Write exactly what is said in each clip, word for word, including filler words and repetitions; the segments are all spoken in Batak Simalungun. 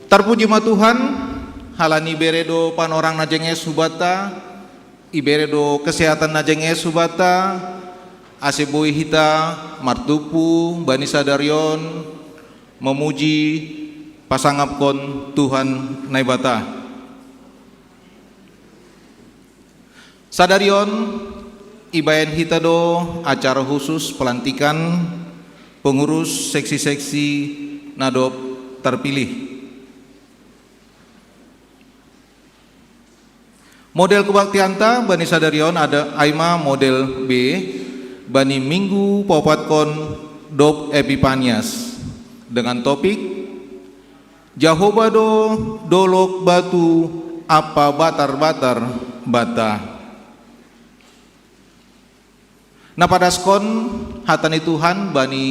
Tarpuji ma Tuhan, halani ibere do panorang na jenges hubanta, ibere do kesehatan na jenges hubanta, ase boi hita martumpu bani sadari on, memuji, pasangapkon Tuhan Naibata. Sadari on, ibaen hita do acara khusus pelantikan pengurus seksi-seksi na dob terpilih. Model kebaktianta bani sadari on ada ai ma model B, bani minggu paopatkon dob Epipanias, dengan topik, Jahoba do dolok batu ampa batar-batar banta. Na padaskon hata ni Tuhan bani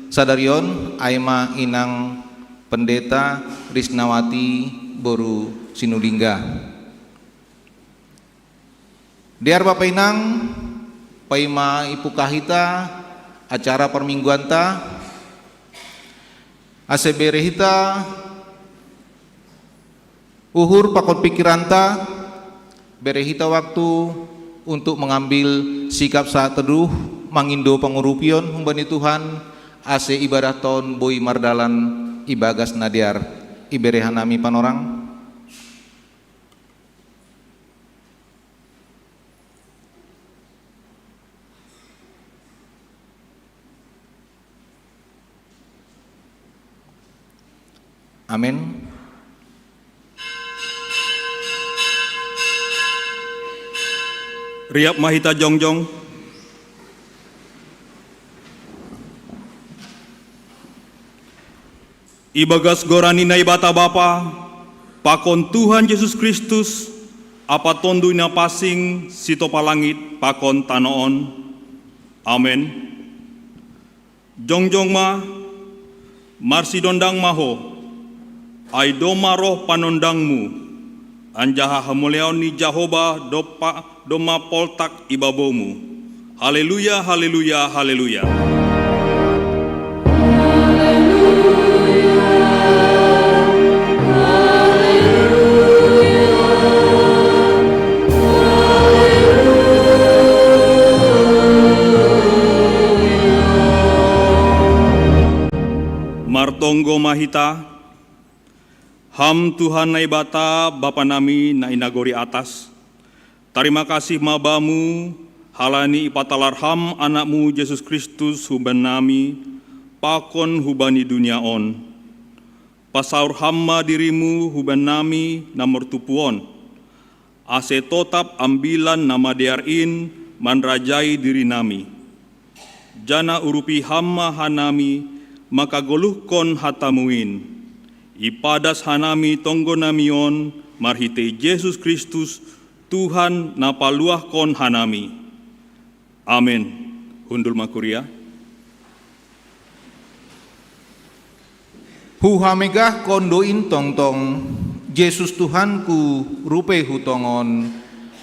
sadari on ai ma inang Pendeta Risnawati boru Sinulingga. Dear Bapa Inang, paima ipuka hita acara parmingguanta, ase bere hita uhur pakon pikiranta, bere hita waktu untuk mengambil sikap saat teduh, mangindo pangurupion humbani Tuhan, ase ibadahta on boi mardalan ibagas na dear. Ibere hanami panorang. Amen. Riap ma hita jongjong. Ibagas goran ni Naibata Bapa, pakon Tuhan Jesus Kristus, ampa Tonduy Napansing, sitopa langit pakon tano on. Amen. Jongjong ma, marsidondang ma ho, ai domma roh panondangmu, anjaha hamuliaon ni Jahoba dompa, domma poltak i babomu. Haleluya, haleluya, haleluya. Martonggo ma hita. Ham Tuhan Naibata, Bapa nami na i nagori atas, tarima kasih ma Bamu, halani ipatalar Ham Anakmu Jesus Kristus hubannami, pakon hubani dunia on. Pasaur Ham ma diriMu hubannami na martumpu on, ase totap Ambilan Namadear in manrajai dirinami. Janah urupi Ham ma hanami mangkagoluhkon hataMu in. Ipadas hanami tonggonami on marhitei Jesus Kristus, Tuhan na paluahkon hanami. Amen. Hundul ma kuria. Huhamegahkon do in tongtong, Jesus Tuhanku, rupe hutongon,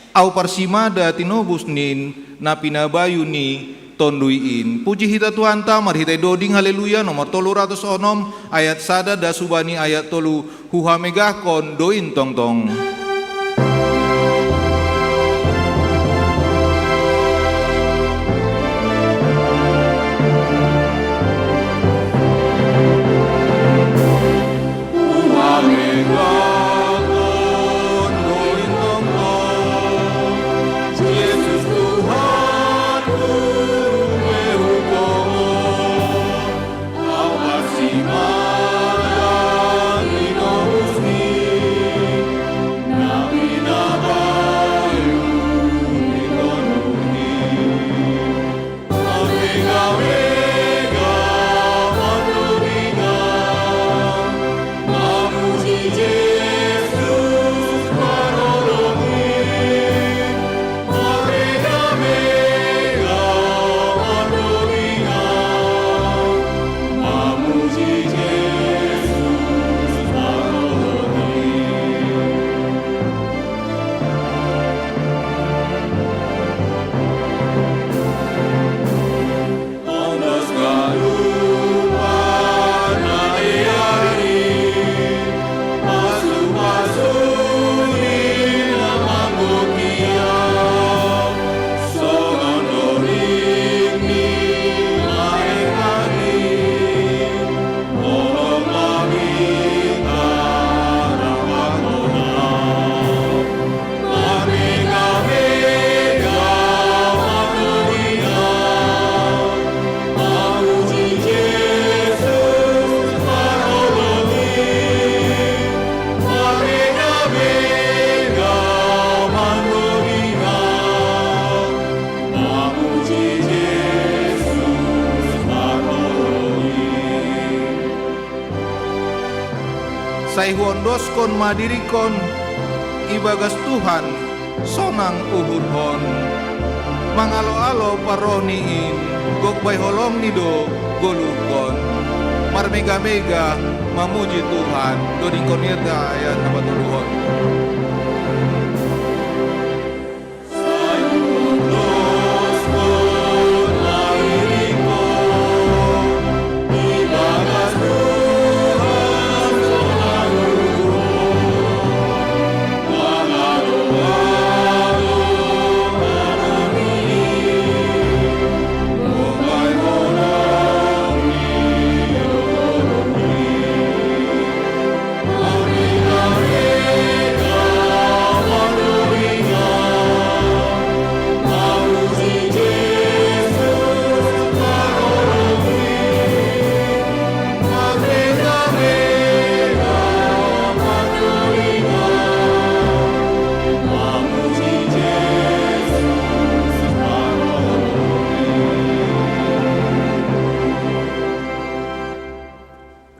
ahu parsimada tinobus nin na pinabayu ni Tonduy in. Puji hita Tuhanta marhitei doding Haleluya nomor tolu ratus onom, ayat sada das hubani ayat tolu. Huhamegahkon do in tongtong. Sai huondoskon ma diringkon ibagas Tuhan, sonang uhurhon. Mangalo-alo parrohni in, gok bai holongni do goluhkon. Marmega-mega mamuji Tuhan, dodingkon hita ayat na patoluhon.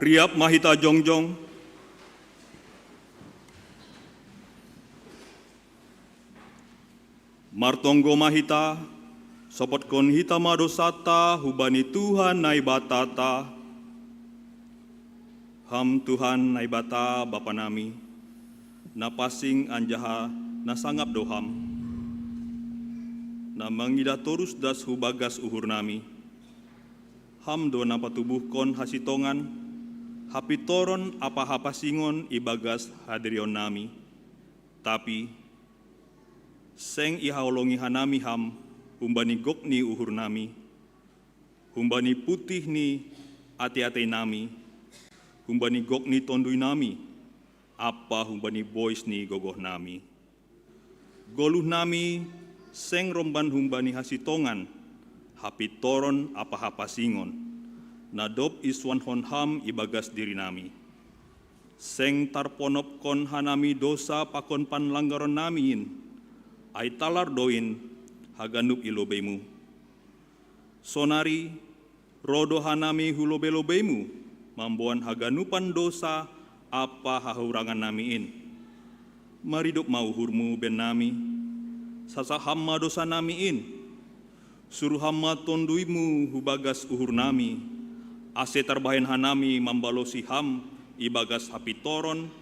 Riap ma hita jongjong. Martonggo ma hita, sopotkon hita ma dousanta hubani Tuhan Naibatanta. Ham Tuhan Naibata Bapa nami, na pansing anjaha na sangap do Ham, na mangidah torus das hu bagas uhur nami. Ham do na patubuhkon hasitongan, hapintoron ampa hapansingon ibagas hadirion nami. Tapi seng ihaholongi hanami Ham humbani gok ni uhur nami, humbani putih ni atei-atei nami, humbani gok ni tonduy nami, ampa humbani bois ni gogoh nami. Goluh nami seng romban humbani hasitongan, hapintoron ampa hapansingon, na dob isuanhon Ham ibagas diri nami. Seng tarponopkon hanami dousa pakon panlanggaron nami in, ai talar do in haganup i lobei-Mu. Sonari, ro do hanami hu lobei-lobei-Mu, mamboan haganupan dousa ampa hahurangan nami in. Maridop ma uhur-Mu bennami, sasap Ham ma dousa nami in. Suruh Ham ma tonduy-Mu hu bagas uhur nami, ase tarbahen hanami mambalosi Ham ibagas hapintoron,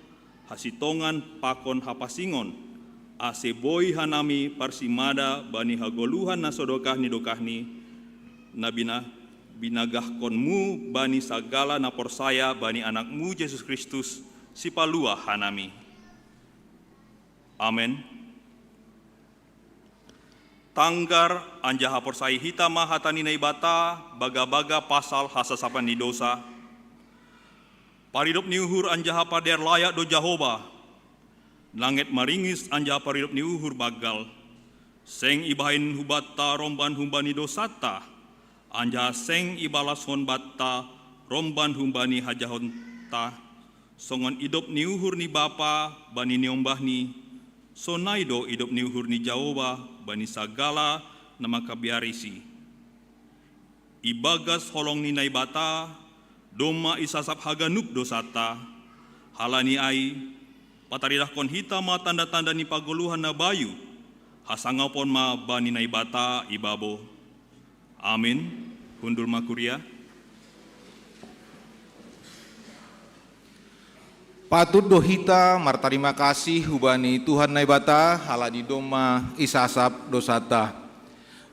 hasitongan pakon hapansingon, ase boi hanami parsimada bani hagoluhan na so dokah ni dokahni, na bina-, binagahkon-Mu bani sagala na porsaya bani Anak-Mu Jesus Kristus, Sipaluah hanami. Amen. Tanggar anjaha porsayai hita ma hata ni Naibata bagabaga pasal hasasapan ni dousa. Paridop ni uhur anjaha padear layak do Jahowa. Langet maringis anjaha paridop ni uhur banggal. Seng ibahen hu banta romban humbani dousanta, anjaha seng ibalashon banta romban humbani hajahaonta. Songon idop ni uhur ni bapa bani niombahni, sonai do idop ni uhur ni Jahowa bani sagala na mangkabiarisi. Ibagas holong ni Naibata domma isasap haganup dousanta. Halani ai, pataridahkon hita ma tanda-tanda ni pagoluhan na bayu, hasangapon ma bani Naibata ibabo. Amin. Hundul ma kuria. Patut do hita martarima kasih hubani Tuhan Naibata, halani domma isasap dousanta.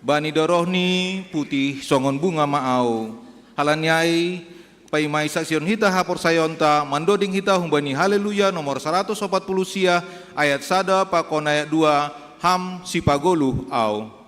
Bani darohni putih songon bunga ma ahu. Halani ai, paima isaksihon hita haporsayaonta, mandoding hita humbani Haleluya nomor saratus opat puluh sia, ayat sada pakon ayat dua, Ham sipagoluh ahu.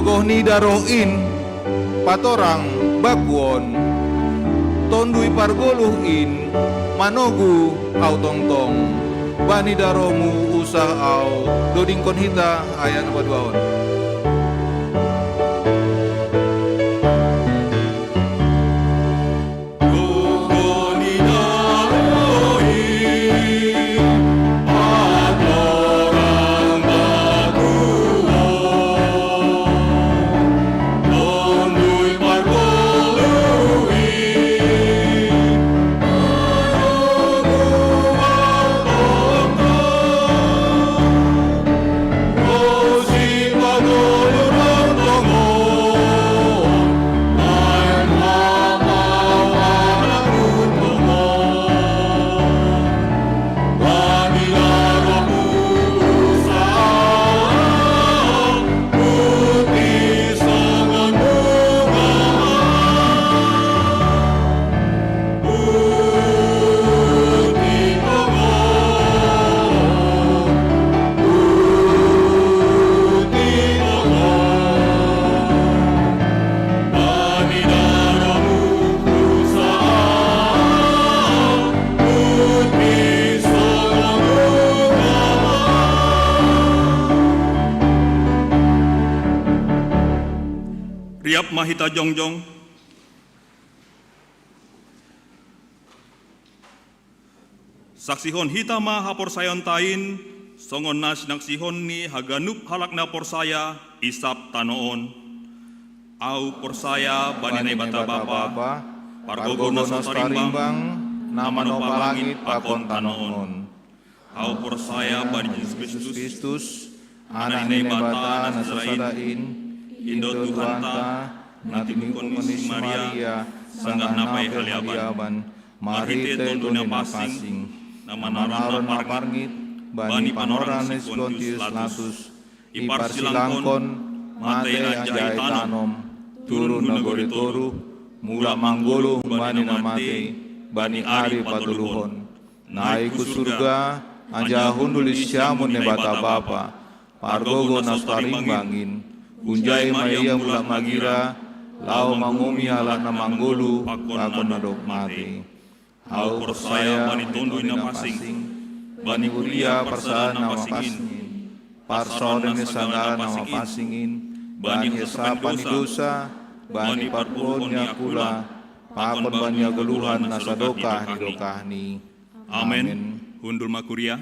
Goh ni daroh in, patorang bakuon. Tondui pargoluh in, manogu au tongtong. Bani darohmu usah au dodingkon hita, ayat na paduahon. Riap ma hita jongjong. Saksihon hita ma haporsayaonta in, songon na sinaksihon ni haganup halak na porsaya i sab tano on. Au porsaya bani Naibata Bapa, Pargogoh na so tarimbang, na manopa langit pakon tano on. Au porsaya bani Jesus Kristus, Anak ni Naibata na sasada in, Indo Tuhanta, na tinumukon ni si Maria, sanggah na paihaliaban, marhite Tonduy Napansing, na manaron na parngit bani panorang ni si Pontius Pilatus, iparsilangkon, matei anjaha itanom, turun hu nagori toruh, mulak manggoluh humbani na matei bani ari patoluhon. Naik hu surga, anjaha hundul di siamun Naibata Bapa, Pargogoh na so tarimbang in, hunjai ma Ia mulak magira, laho manguhumi halak na manggoluh pakon na dob matei. Au porsaya bani Tonduy Napansing, bani huria parsadaan na mapansing in, parsaoran ni sagala na mapansing in, bani hasapan ni dousa, bani parpuhoon ni angkula, pakon bani hagoluhan na sadokah ni dokahni. Amen. Hundul ma kuria.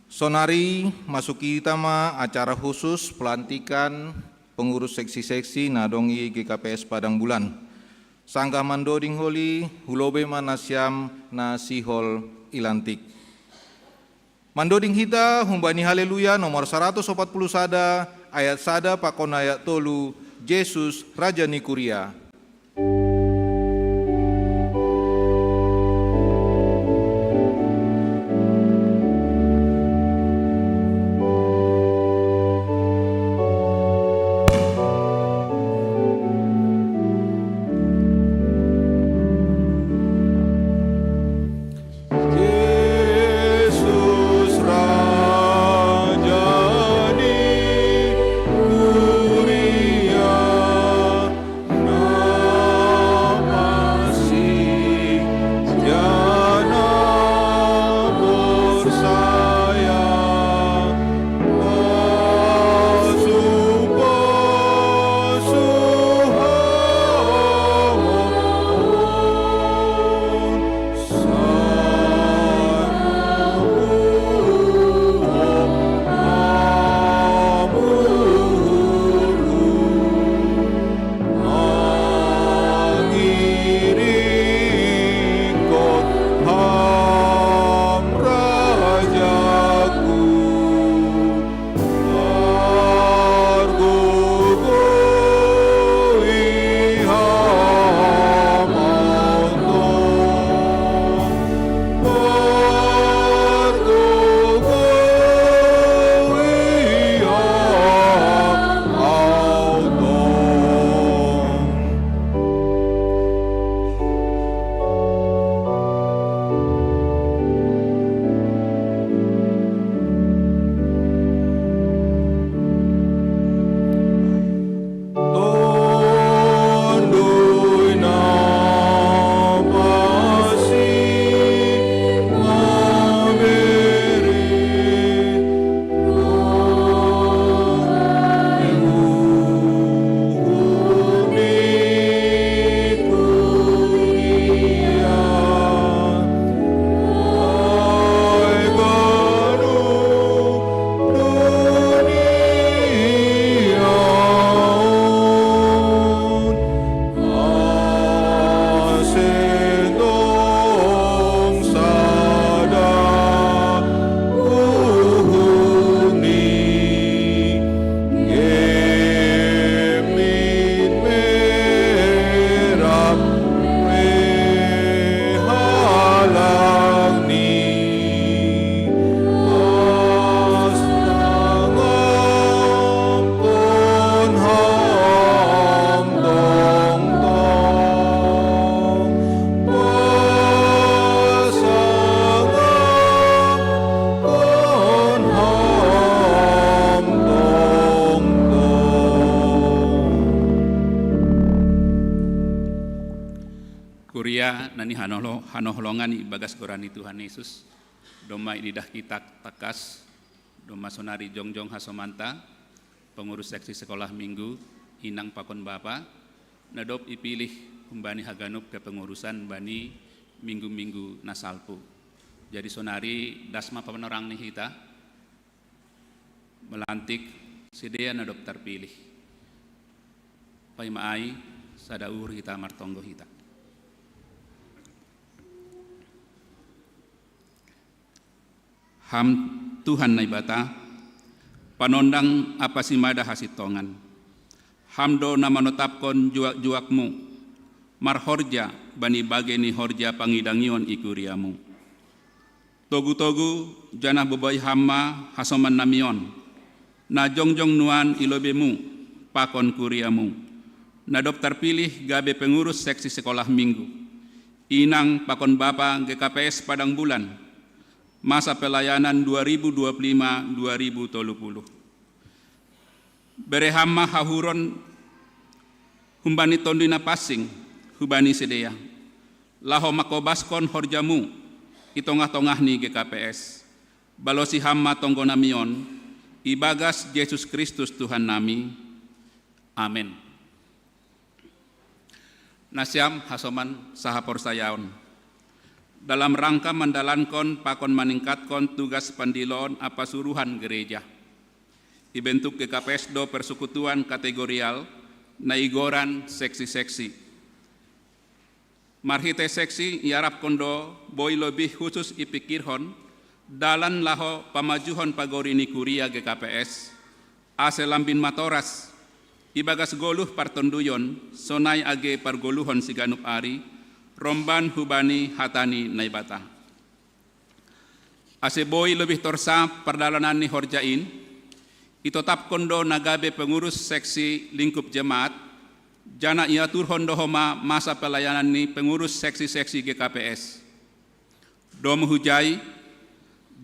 Sonari masuki hita ma acara khusus pelantikan pengurus seksi-seksi na adong i G K P S Padang Bulan. Sanggah mandoding holi, hulobei ma nasiam na sihol i lantik. Mandoding hita humbani Haleluya nomor saratus opat puluh sada, ayat sada pakon ayat tolu, Jesus Raja ni Kuria. Jesus Raja ni Kuria, na Ni hanohlo-, hanohlongan ibagas goran ni Tuhan Yesus, domma ididah kita takas, domma sonari jongjong hasomanta, pengurus seksi sekolah minggu, inang pakon bapa, na dob ipilih humbani haganup kepengurusan bani minggu-minggu na salpu. Jadi sonari das ma panorang ni hita, melantik sidea na dob tarpilih. Paima ai, sada uhur hita martonggo hita. Ham Tuhan Naibata, panondang ampa simada hasintongan. Ham do na manotapkon juak-juakmu, marhorja bani bagei ni horja pangidangion i kuriamu. Togu-togu janah boboi ham ma hasomannami on, na jongjong nuan i lobeimu pakon kuriamu, na dob tarpilih gabe pengurus seksi sekolah minggu, inang pakon bapa G K P S Padang Bulan, masa pelayanan dua ribu dua puluh lima dua ribu tolu puluh. Bere ham ma hahuron humbani Tonduy Napansing hubani sidea, laho mangkobaskon horjamu i tongah-tongah ni G K P S. Balosi ham ma tonggonami on, ibagas Jesus Kristus Tuhannami. Amen. Nasiam hasoman sahaporsayaon. Dalam rangka mandalankon pakon maningkatkon tugas pandiloon ampa suruhan gereja, ibentuk G K P S do persekutuan kategorial na igoran seksi-seksi. Marhite seksi iarapkon do boi lobih husus ipikirhon dalan laho pamajuhon pagori ni kuria G K P S, ase lambin matoras ibagas goluh partonduyon sonai age pargoluhon siganup ari romban hubani hata ni Naibata. Ase boi lobih torsa pardalanan ni horja in, itotapkon do na gabe pengurus seksi lingkup jemaat, janah iaturhon do homa masa pelayanan ni pengurus seksi-seksi G K P S. Domu hujai,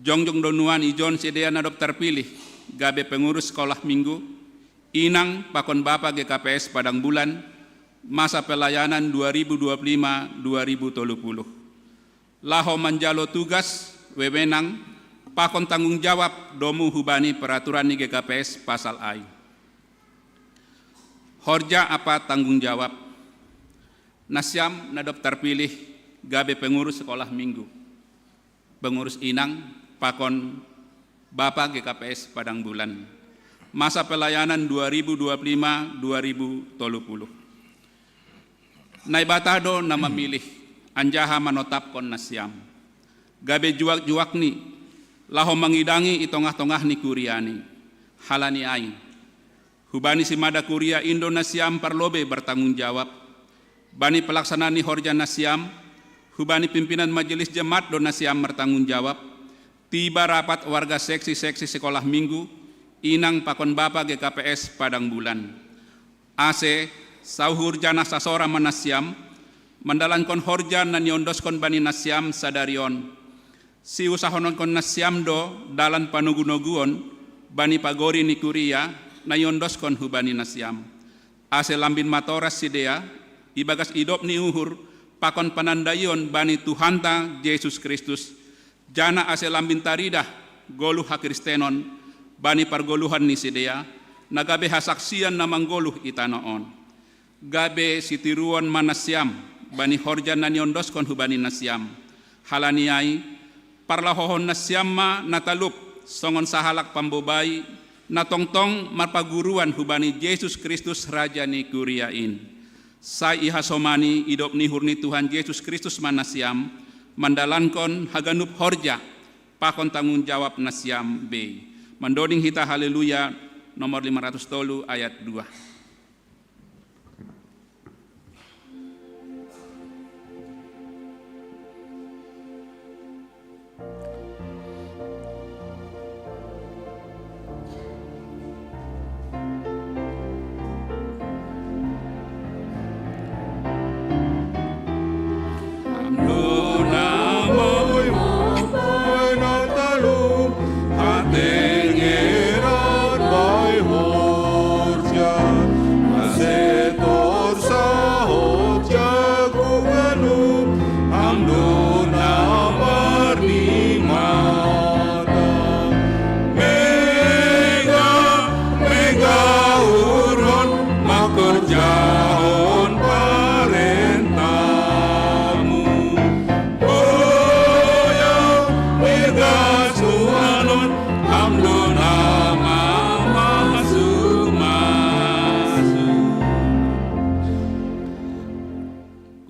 jongjong do nuan ijon sidea na dob tarpilih gabe pengurus sekolah minggu, inang pakon bapa G K P S Padang Bulan, masa pelayanan dua ribu dua puluh lima dua ribu tolu puluh. Laho manjalo tugas, wewenang, pakon tanggung jawab domu hubani peraturan ni G K P S pasal ai. Horja ampa tanggung jawab. Nasiam na dob tarpilih gabe pengurus sekolah minggu, pengurus inang pakon bapa G K P S Padang Bulan, masa pelayanan dua ribu dua puluh lima dua ribu tolu puluh. Naibata do na mamilih, anjaha manotapkon nasiam gabe juak-juakni, laho mangidangi i tongah-tongah ni kuriani. Halani ai, hubani simada kuria in do nasiam parlobei martanggung jawab. Bani pelaksanaan ni horja nasiam, hubani pimpinan majelis jemaat do nasiam martanggung jawab. Tiba rapat warga seksi-seksi sekolah minggu, inang pakon bapa G K P S Padang Bulan. Ase, sauhur janah sasora ma nasiam, mandalankon horja na niondoskon bani nasiam sadari on. Siusahononkon nasiam do dalan panogu-noguon bani pagori ni kuria na iondoskon hubani nasiam. Ase lambin matoras sidea, ibagas idop ni uhur, pakon panandaion bani Tuhanta Jesus Kristus, janah ase lambin taridah goluh hakristenon bani pargoluhan ni sidea, na gabe hasaksian na manggoluh i tanoh on. Gabe sitiruon ma nasiam bani horja na niondoskon hubani nasiam. Halani ai, parlahohon nasiam ma na talup, songon sahalak pambobai, na tongtong marpaguruan hubani Jesus Kristus Raja ni kuria in. Sai ihasomani idop ni uhur ni Tuhan Jesus Kristus ma nasiam, mandalankon haganup horja, pakon tanggung jawab nasiam bei. Mandoding hita Haleluya nomor lima ratus tolu ayat dua.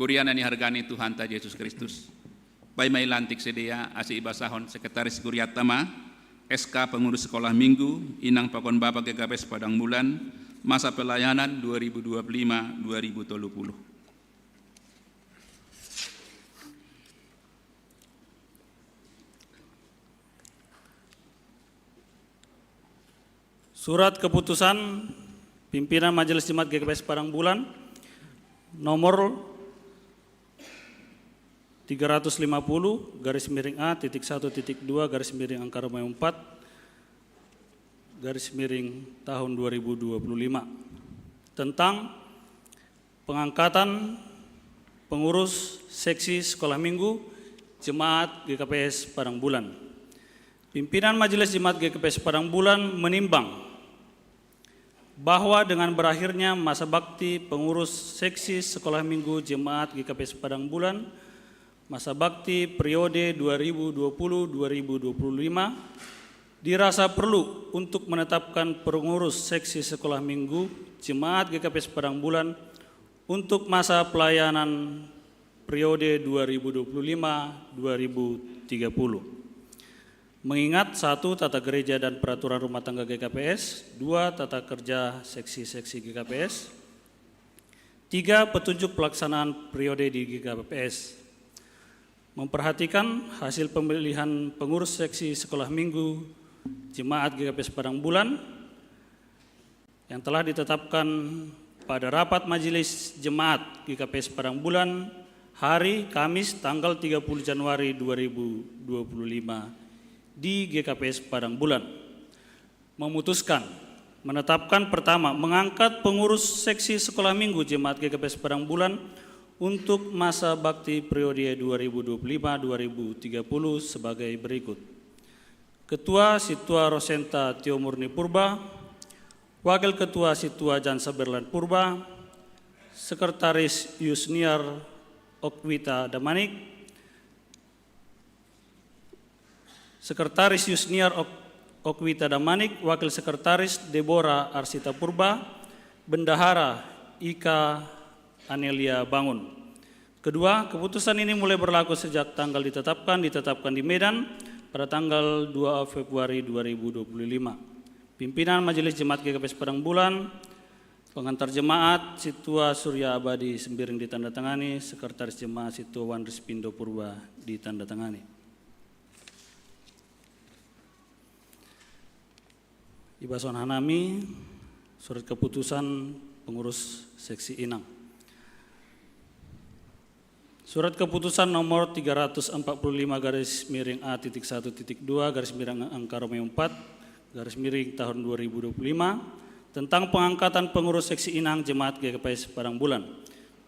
Kuria nani hargani Tuhan ta Yesus Kristus. Bai mai lantik sedia asi ibasahon Sekretaris Kuria Tama, S K Pengurus Sekolah Minggu, Inang Pakon Bapa G K P S Padang Bulan, masa pelayanan dua ribu dua puluh lima dua ribu tiga puluh. Surat keputusan pimpinan Majelis Jemaat G K P S Padang Bulan nomor tiga ratus lima puluh garis miring A titik satu titik dua garis miring angka rumah empat garis miring tahun dua ribu dua puluh lima tentang pengangkatan pengurus seksi sekolah minggu Jemaat G K P S Padang Bulan. Pimpinan Majelis Jemaat G K P S Padang Bulan menimbang bahwa dengan berakhirnya masa bakti pengurus seksi sekolah minggu Jemaat G K P S Padang Bulan, masa bakti periode dua ribu dua puluh dua ribu dua puluh lima, dirasa perlu untuk menetapkan pengurus seksi sekolah minggu Jemaat G K P S Padang Bulan untuk masa pelayanan periode dua ribu dua puluh lima dua ribu tiga puluh. Mengingat, satu, tata gereja dan peraturan rumah tangga G K P S, dua, tata kerja seksi-seksi G K P S, tiga, petunjuk pelaksanaan periode di G K P S. Memperhatikan hasil pemilihan pengurus seksi sekolah minggu Jemaat G K P S Padang Bulan yang telah ditetapkan pada rapat Majelis Jemaat G K P S Padang Bulan hari Kamis tanggal tiga puluh Januari dua ribu dua puluh lima di G K P S Padang Bulan. Memutuskan, menetapkan, pertama, mengangkat pengurus seksi sekolah minggu Jemaat G K P S Padang Bulan untuk masa bakti periode dua ribu dua puluh lima dua ribu tiga puluh sebagai berikut. Ketua, Situa Rosenta Tio Murni Purba. Wakil Ketua, Situa Jansa Berlan Purba. Sekretaris, Yusniar Okwita Damanik. Sekretaris, Yusniar Ok-, Okwita Damanik. Wakil Sekretaris, Deborah Arsita Purba. Bendahara, Ika Anelia Bangun. Kedua, keputusan ini mulai berlaku sejak tanggal ditetapkan, ditetapkan di Medan pada tanggal dua Februari dua ribu dua puluh lima. Pimpinan Majelis Jemaat G K P S Padang Bulan, pengantar jemaat, Situa Surya Abadi Sembiring ditandatangani, Sekretaris Jemaat, Situa Wan Rispindo Purba ditandatangani. Ibason hanami surat keputusan pengurus seksi inang. Surat keputusan nomor tiga ratus empat puluh lima garis miring A titik satu titik dua garis miring angka Romeo empat garis miring tahun dua ribu dua puluh lima tentang pengangkatan pengurus seksi inang Jemaat G K P S Padang Bulan.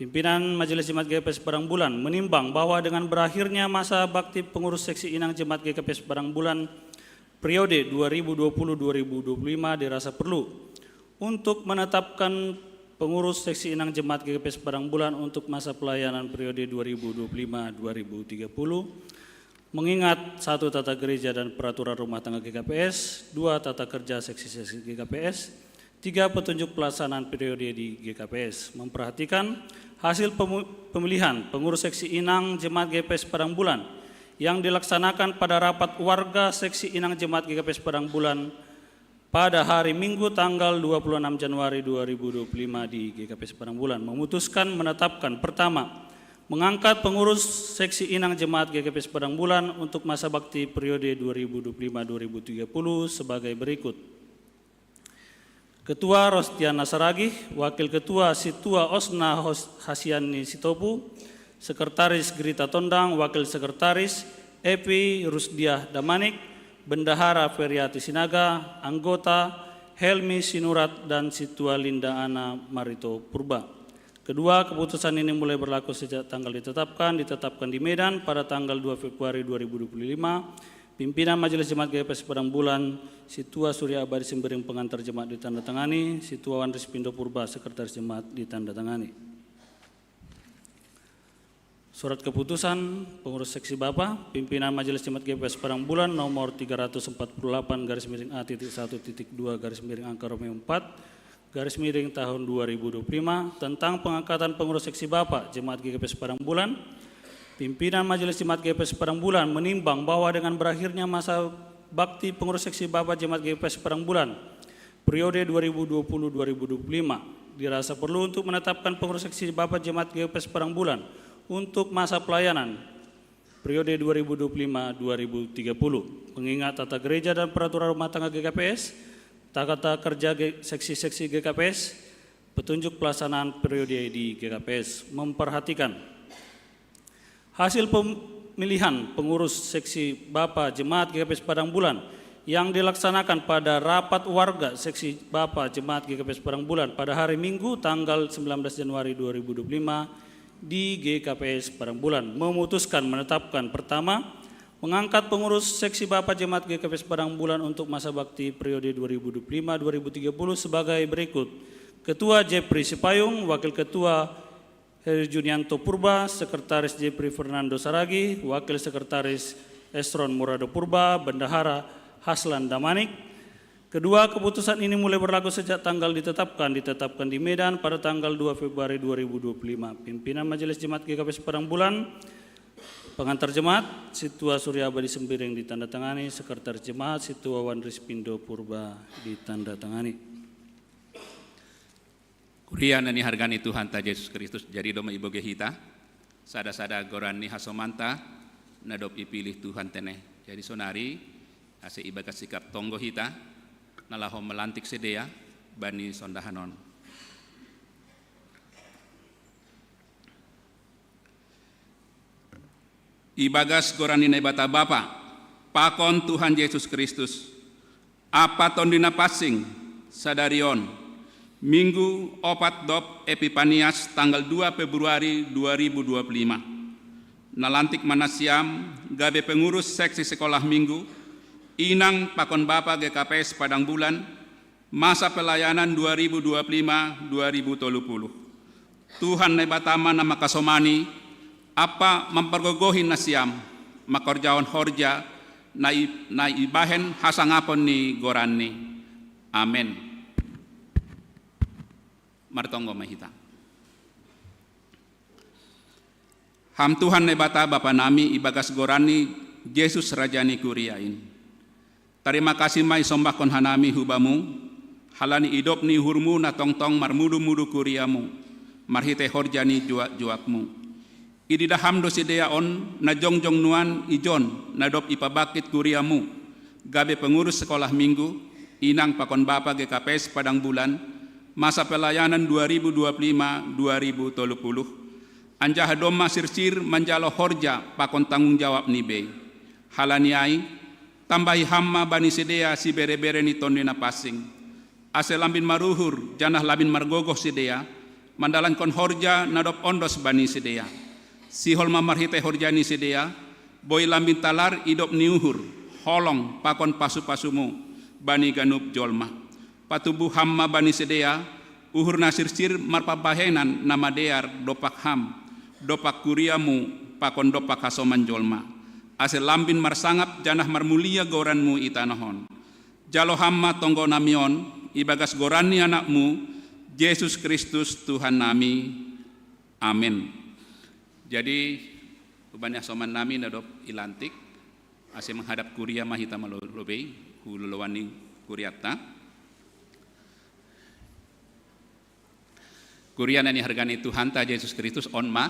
Pimpinan Majelis Jemaat G K P S Padang Bulan menimbang bahwa dengan berakhirnya masa bakti pengurus seksi inang Jemaat G K P S Padang Bulan periode dua ribu dua puluh dua ribu dua puluh lima dirasa perlu untuk menetapkan pengurus seksi inang Jemaat G K P S Padang Bulan untuk masa pelayanan periode dua ribu dua puluh lima dua ribu tiga puluh. Mengingat, satu, tata gereja dan peraturan rumah tangga G K P S, dua, tata kerja seksi-seksi G K P S, tiga, petunjuk pelaksanaan periode di G K P S. Memperhatikan hasil pemu-, pemilihan pengurus seksi inang Jemaat G K P S Padang Bulan yang dilaksanakan pada rapat warga seksi inang Jemaat G K P S Padang Bulan pada hari Minggu tanggal dua puluh enam Januari dua ribu dua puluh lima di G K P S Padang Bulan memutuskan menetapkan, pertama, mengangkat pengurus seksi inang Jemaat G K P S Padang Bulan untuk masa bakti periode dua ribu dua puluh lima dua ribu tiga puluh sebagai berikut. Ketua, Rostiana Saragih. Wakil Ketua, Situa Osna Hos-, Hasiani Sitopu. Sekretaris, Gerita Tondang. Wakil Sekretaris, Epi Rusdiah Damanik. Bendahara, Feriati Sinaga. Anggota, Helmi Sinurat dan Situa Linda Ana Marito Purba. Kedua, keputusan ini mulai berlaku sejak tanggal ditetapkan, ditetapkan di Medan pada tanggal dua Februari dua ribu dua puluh lima. Pimpinan Majelis Jemaat G K P S Padang Bulan, Situa Surya Abadi Sembiring, pengantar jemaat, ditandatangani, Situa Wan Rispindo Purba, sekretaris jemaat, ditandatangani. Surat keputusan pengurus seksi Bapa, pimpinan Majelis Jemaat G K P S Padang Bulan nomor tiga ratus empat puluh delapan garis miring A titik satu titik dua garis miring angka Romeo empat garis miring tahun dua ribu dua puluh lima tentang pengangkatan pengurus seksi Bapak Jemaat G K P S Padang Bulan. Pimpinan Majelis Jemaat G K P S Padang Bulan menimbang bahwa dengan berakhirnya masa bakti pengurus seksi Bapak Jemaat G K P S Padang Bulan periode dua ribu dua puluh dua ribu dua puluh lima, dirasa perlu untuk menetapkan pengurus seksi Bapak Jemaat G K P S Padang Bulan untuk masa pelayanan periode dua ribu dua puluh lima dua ribu tiga puluh. Mengingat tata gereja dan peraturan rumah tangga G K P S, tata kerja G- seksi-seksi G K P S, petunjuk pelaksanaan periode di G K P S memperhatikan hasil pemilihan pengurus seksi Bapak Jemaat G K P S Padang Bulan yang dilaksanakan pada rapat warga seksi Bapak Jemaat G K P S Padang Bulan pada hari Minggu tanggal sembilan belas Januari dua ribu dua puluh lima di G K P S Padang Bulan, memutuskan menetapkan: pertama, mengangkat pengurus seksi Bapak Jemaat G K P S Padang Bulan untuk masa bakti periode dua ribu dua puluh lima dua ribu tiga puluh sebagai berikut: Ketua Jeffrey Sipayung, Wakil Ketua Heri Junianto Purba, Sekretaris Jeffrey Fernando Saragi, Wakil Sekretaris Esron Murado Purba, Bendahara Haslan Damanik. Kedua, keputusan ini mulai berlaku sejak tanggal ditetapkan, ditetapkan di Medan pada tanggal dua Februari dua ribu dua puluh lima. Pimpinan Majelis Jemaat G K P S Padang Bulan, pengantar jemaat, Situa Surya Abadi Sembiring ditandatangani, Sekretaris Jemaat, Situa Wan Rispindo Purba ditandatangani. Kuria na nihargani Tuhanta Jesus Kristus, jadi doma iboge hita, sada-sada goran ni hasomanta, na dob ipilih Tuhan tene. Jadi sonari, ase ibagas sikap tonggo hita, na laho malantik sidea, bani sondahan on. Ibagas goran ni Naibata Bapa, pakon Tuhan Jesus Kristus, Ampa Tondi Napansing, sadari on, Minggu opat dob Epipanias tanggal dua Februari dua ribu dua puluh lima. Nalantik ma nasiam gabe pengurus seksi sekolah Minggu, inang pakon bapa G K P S Padang Bulan, masa pelayanan dua ribu dua puluh lima dua ribu tolu puluh. Tuhan Naibata ma na mangkasomani, ampa mampargogohi nasiam, mangkorjahon horja, na i- na ibahen hasangapon ni goranni. Amen. Martonggo ma hita. Ham Tuhan Naibata Bapa nami, ibagas goranni Jesus Raja ni kuria in. Tarima kasih ma isombahkon hanami hu Bamu, halani idop ni uhurmu na tongtong marmudu-mudu kuriamu, marhitei horja ni juak-juakmu. Ididah Ham do sidea on na jongjong nuan ijon na dob ipabangkit kuriamu, gabe pengurus sekolah Minggu, inang pakon bapa G K P S Padang Bulan, masa pelayanan dua ribu dua puluh lima dua ribu tolu puluh, anjaha domma sirsir manjalo horja pakon tanggung jawab ni bei. Halani ai, tambahi Ham ma bani sidea sibere-bere ni Tondi Napansing, ase lambin maruhur janah lambin margogoh sidea, mandalankon horja na dob ondos bani sidea. Sihol ma marhitei horja ni sidea, boi lambin talar idop ni uhur, holong pakon pasu-pasumu bani ganup jolma. Patubuh Ham ma bani sidea uhur na sirsir marpambahenan na madear dompak Ham, dompak kuriamu pakon dompak hasoman jolma, ase lambin marsangap janah marmulia goranmu i tanoh on. Jalo Ham ma tonggo nami on, ibagas goran ni AnakMu, Jesus Kristus Tuhan nami. Amen. Jadi, hubani hasoman nami na dob ilantik, ase menghadap kuria ma hita malo-, lobei, hu loloan ni kurianta. Kuria na nihargani Tuhanta Jesus Kristus, on ma,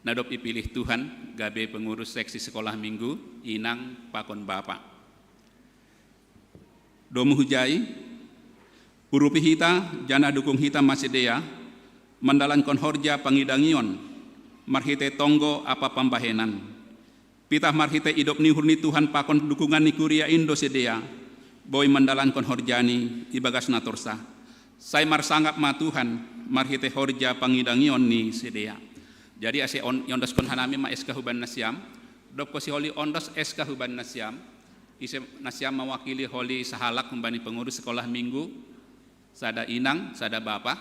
na dob ipilih Tuhan gabe pengurus seksi sekolah Minggu, inang pakon bapa. Domu hujai, urupi hita janah dukung hita ma sidea, mandalankon horja pangidangion, marhitei tonggo ampa pambahenan. Pitah marhitei idop ni uhur ni Tuhan pakon dukungan ni kuria in do sidea, boi mandalankon horjani ibagas na torsa. Sai marsangap ma Tuhan, marhitei horja pangidangion ni sidea. Jadi ase on, iondoskon hanami ma S K hubani nasiam, dob kosiholi ondos S K hubani nasiam, ise nasiam mawakili holi sahalak humbani pengurus sekolah Minggu, sada inang, sada bapa,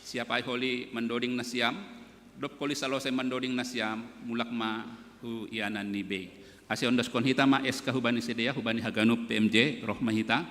siap ai holi mandoding nasiam, dob holi salosai mandoding nasiam, mulak ma hu ianan ni bei. Ase ondoskon hita ma S K hubani sidea, hubani haganup P M J, roh ma hita.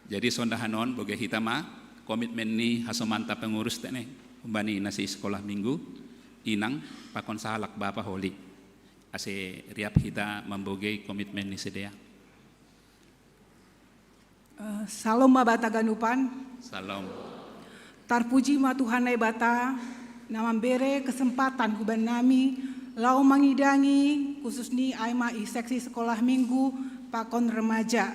Jadi sondahanon boge hita ma komitmen ni hasomanta pengurus tene, humbani nasi sekolah minggu, inang pakon sahalak bapa holi. Ase riap hita mambogei komitmen ni sidea. Eh, Salom ma bata ganupan. Salom. Tarpuji ma Tuhan Naibata, na mambere kesempatan huban nami, lau mangidangi khusus ni ai ma i seksi sekolah minggu pakon remaja.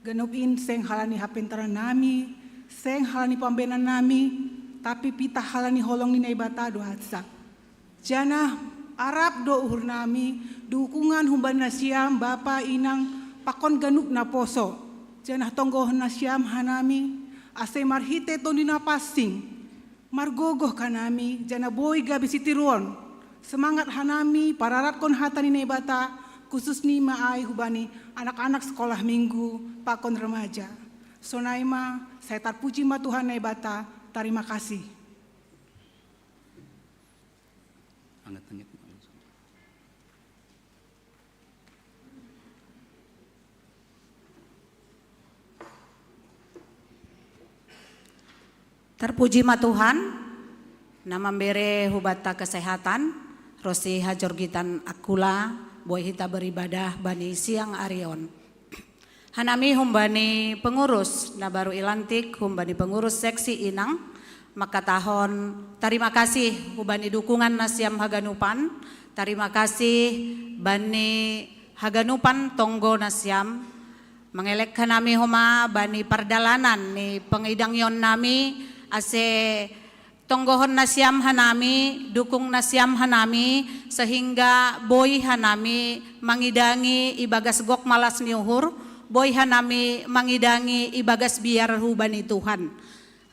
Ganup in seng halani hapentaran nami, seng halani pambenan nami, tapi pitah halani holong ni Naibata do hatsak. Janah arap do uhur nami, dukungan humbani nasiam bapa inang pakon ganup naposo. Janah tonggohon nasiam hanami, ase marhite Tondi Napansing, margogoh kanami, janah boi gabe sitiruon. Semangat hanami pararatkon hata ni Naibata, khusus ni ma ai hubani anak-anak sekolah minggu pakon remaja. Sonai ma, sai tarpuji ma Tuhan Naibata, tarima kasih. Anget-anget. Tarpuji ma Tuhan, na mambere hubata kesehatan, ronsi hajorgitan akula, boi hita beribadah bani siang arion. Hanami humbani pengurus na baru ilantik, humbani pengurus seksi inang, mangkatahon tarima kasih hubani dukungan nasiam haganupan, tarima kasih bani haganupan tonggo nasiam, mangelek hanami homa bani pardalanan ni pengidangion nami, ase tonggohon nasiam hanami, dukung nasiam hanami, sehingga boi hanami mangidangi ibagas gok malas ni uhur, boi hanami mangidangi ibagas biar hubani Tuhan.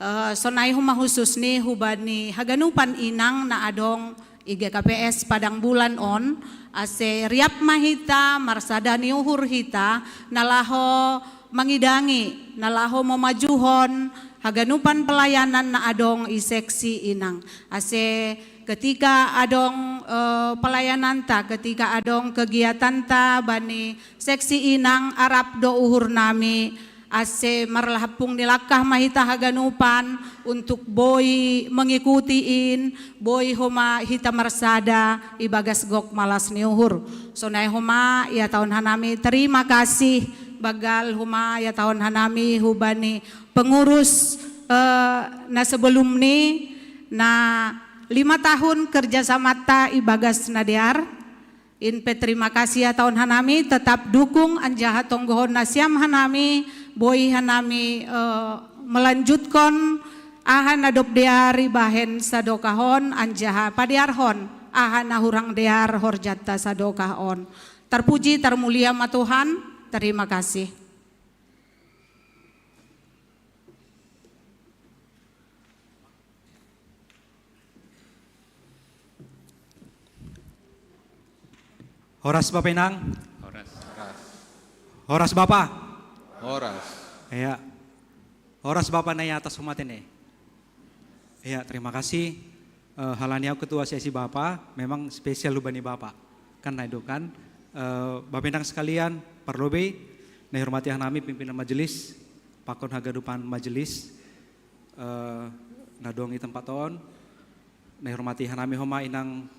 Eh, sonai homa husus ni hubani haganupan inang na adong i G K P S Padang Bulan on, ase riap ma hita marsada ni uhur hita na laho mangidangi, na laho mamajuhon haganupan pelayanan na adong i seksi inang. Ase ketika adong eh, pelayananta, ketika adong kegiatanta bani seksi inang, arap do uhur nami, ase marlahapung ni langkah ma hita haganupan untuk boi mengikuti in, boi homa hita marsada ibagas gok malas ni uhur. Sonai homa ihatahon hanami tarima kasih, banggal homa ihatahon hanami hubani pengurus eh, na sebelum ni, na lima tahun kerjasamanta ibagas na dear. In pe tarima kasih ihatahon hanami, tetap dukung anjaha tonggohon nasiam hanami, boi hanami eh, melanjutkon aha na dob dear ibahen sadokah on, anjaha padearhon aha na hurang dear horjanta sadokah on. Tarpuji, tarmulia ma Tuhan. Tarima kasih. Horas Bapa Inang. Horas. Horas Bapa. Horas. Iya. Horas Bapa na i atas homa tene. Iya, terima kasih. Eh, halani au ketua seksi Bapa, memang spesial hubani Bapa. Kan na i do kan. Eh, Bapa Inang sekalian, parlobei na ihormati hanami pimpinan majelis, pakon haganupan majelis, eh, na adong i tempat on, na ihormati hanami homa inang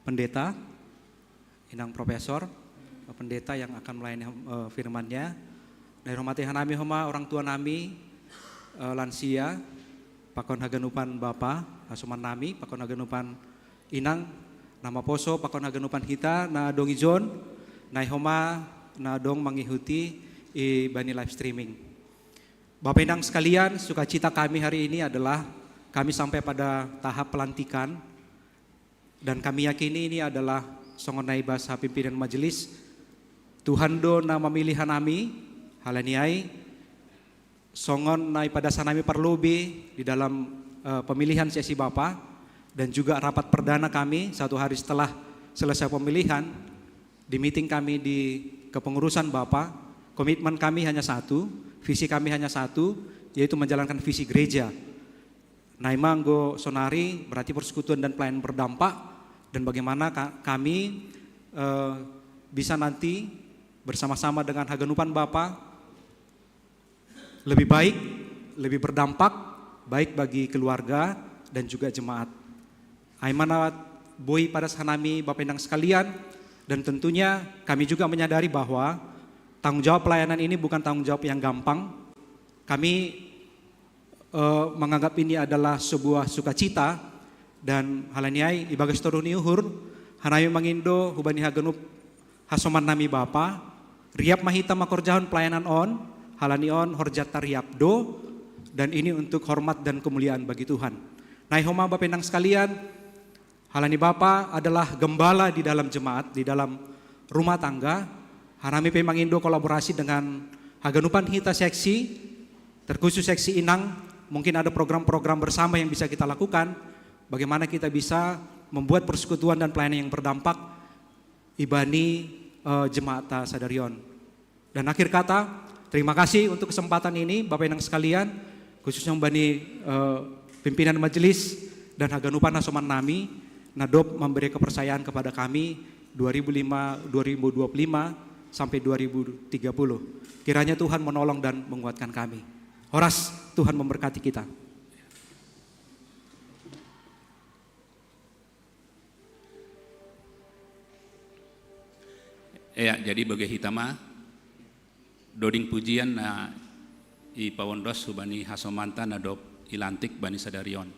pendeta, inang profesor, eh, pendeta yang akan melayani eh, firman-Nya. Na ihormati hanami homa orang tua nami, eh, lansia, pakon haganupan bapa, hasoman nami, pakon haganupan inang, na maposo, pakon haganupan hita, na adong ijon, na i homa, na adong mangihuti i bani live streaming. Bapak Inang sekalian, sukacita kami hari ini adalah kami sampai pada tahap pelantikan, dan kami yakini ini adalah songon na ibasa pimpinan majelis, Tuhan do na mamilih hanami, halani ai songon na ipadas hanami parlobei di dalam eh, pemilihan seksi Bapa, dan juga rapat perdana kami satu hari setelah selesai pemilihan, di meeting kami di kepengurusan Bapa, komitmen kami hanya satu, visi kami hanya satu, yaitu menjalankan visi gereja. Na i ma anggo sonari berarti persekutuan dan pelayanan berdampak, dan bagaimana ka- kami eh, bisa nanti bersama-sama dengan haganupan Bapa lebih baik, lebih berdampak, baik bagi keluarga dan juga jemaat. Aimana boi pada sanami Bapak Inang sekalian, dan tentunya kami juga menyadari bahwa tanggung jawab pelayanan ini bukan tanggung jawab yang gampang. Kami eh, menganggap ini adalah sebuah sukacita, dan halaniai ibagas toru ni uhur, hanami mangindo hubani haganup hasoman nami Bapa, riap mahita makorjahon pelayanan on, halani on horjat tariap do, dan ini untuk hormat dan kemuliaan bagi Tuhan. Nai homa Bapak Inang sekalian, halani Bapa adalah gembala di dalam jemaat, di dalam rumah tangga. Hanami pe mangindo kolaborasi dengan haganupan hita seksi, terkhusus seksi Inang, mungkin ada program-program bersama yang bisa kita lakukan, bagaimana kita bisa membuat persekutuan dan pelayanan yang berdampak ibani eh, jemaat sadarion. Dan akhir kata, terima kasih untuk kesempatan ini, Bapak Inang sekalian, khususnya bani eh, pimpinan majelis dan haganupan hasoman nami, nadop memberi kepercayaan kepada kami dua ribu lima, dua ribu dua puluh lima sampai dua ribu tiga puluh. Kiranya Tuhan menolong dan menguatkan kami. Horas, Tuhan memberkati kita. Ya, jadi bagi hita ma, doding pujian na ipawondos hubani hasomanta na dop ilantik bani sadarion.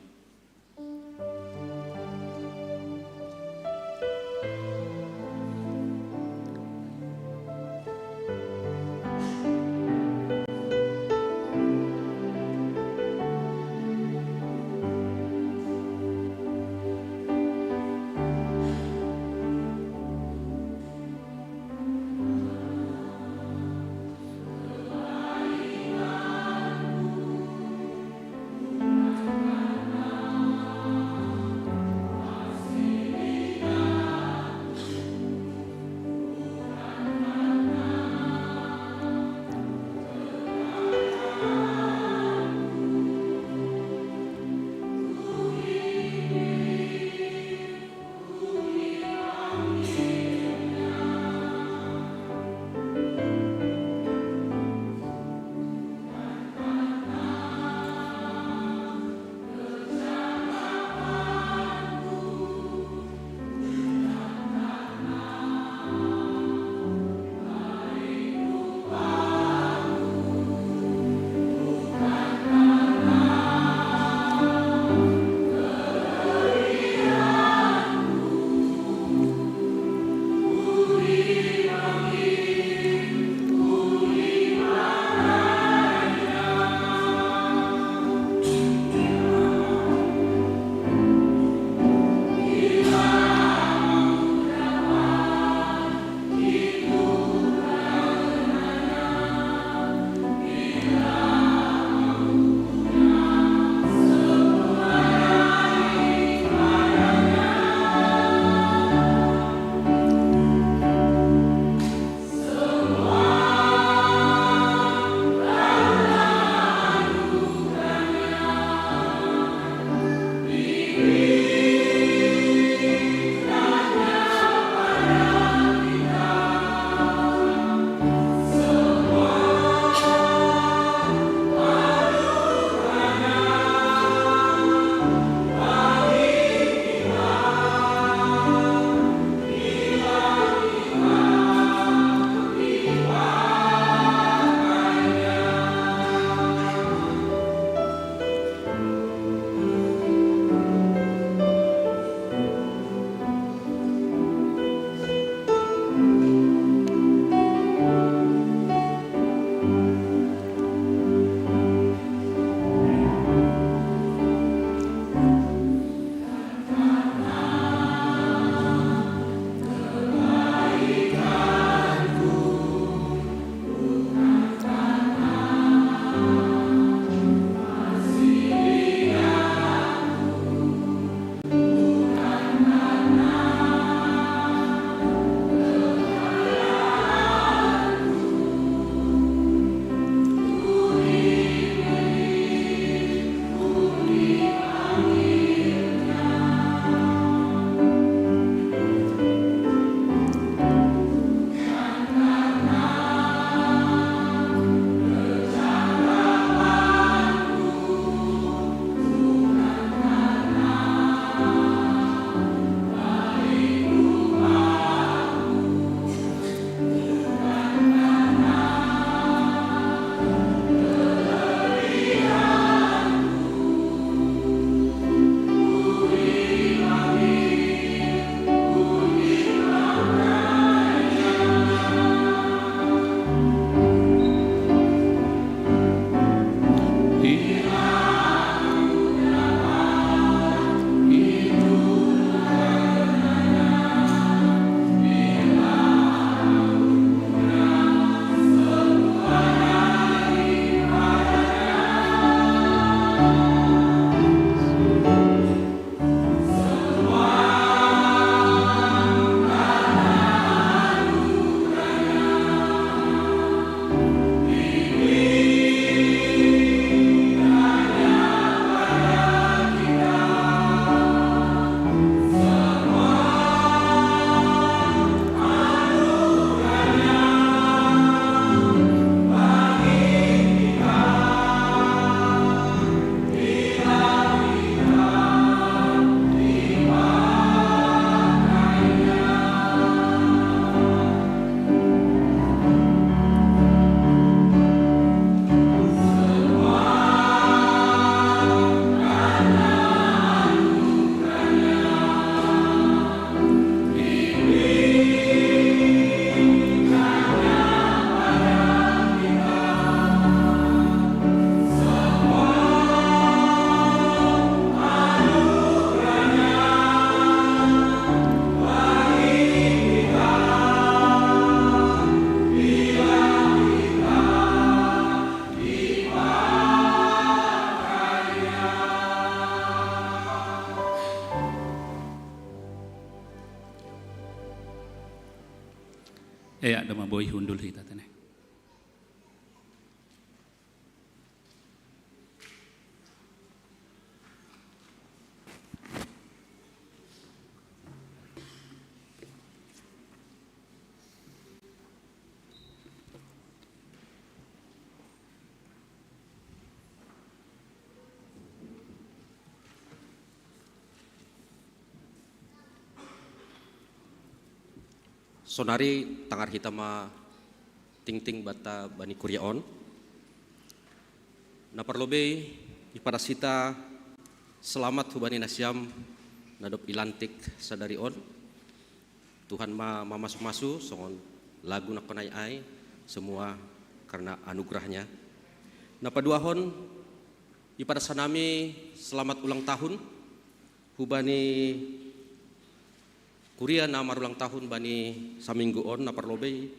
Boi hundul hita tene. Sonari tangar hita ma tingting bata bani kuria on. Na parlobei ipadas hita selamat hubani nasiam na dob ilantik sadari on. Tuhan ma mamasu-masu songon lagu na konai ai, semua karena anugerahnya. Na paduahon ipadas hanami selamat ulang tahun hubani kuria na marulang tahun bani saminggu on. Na parlobei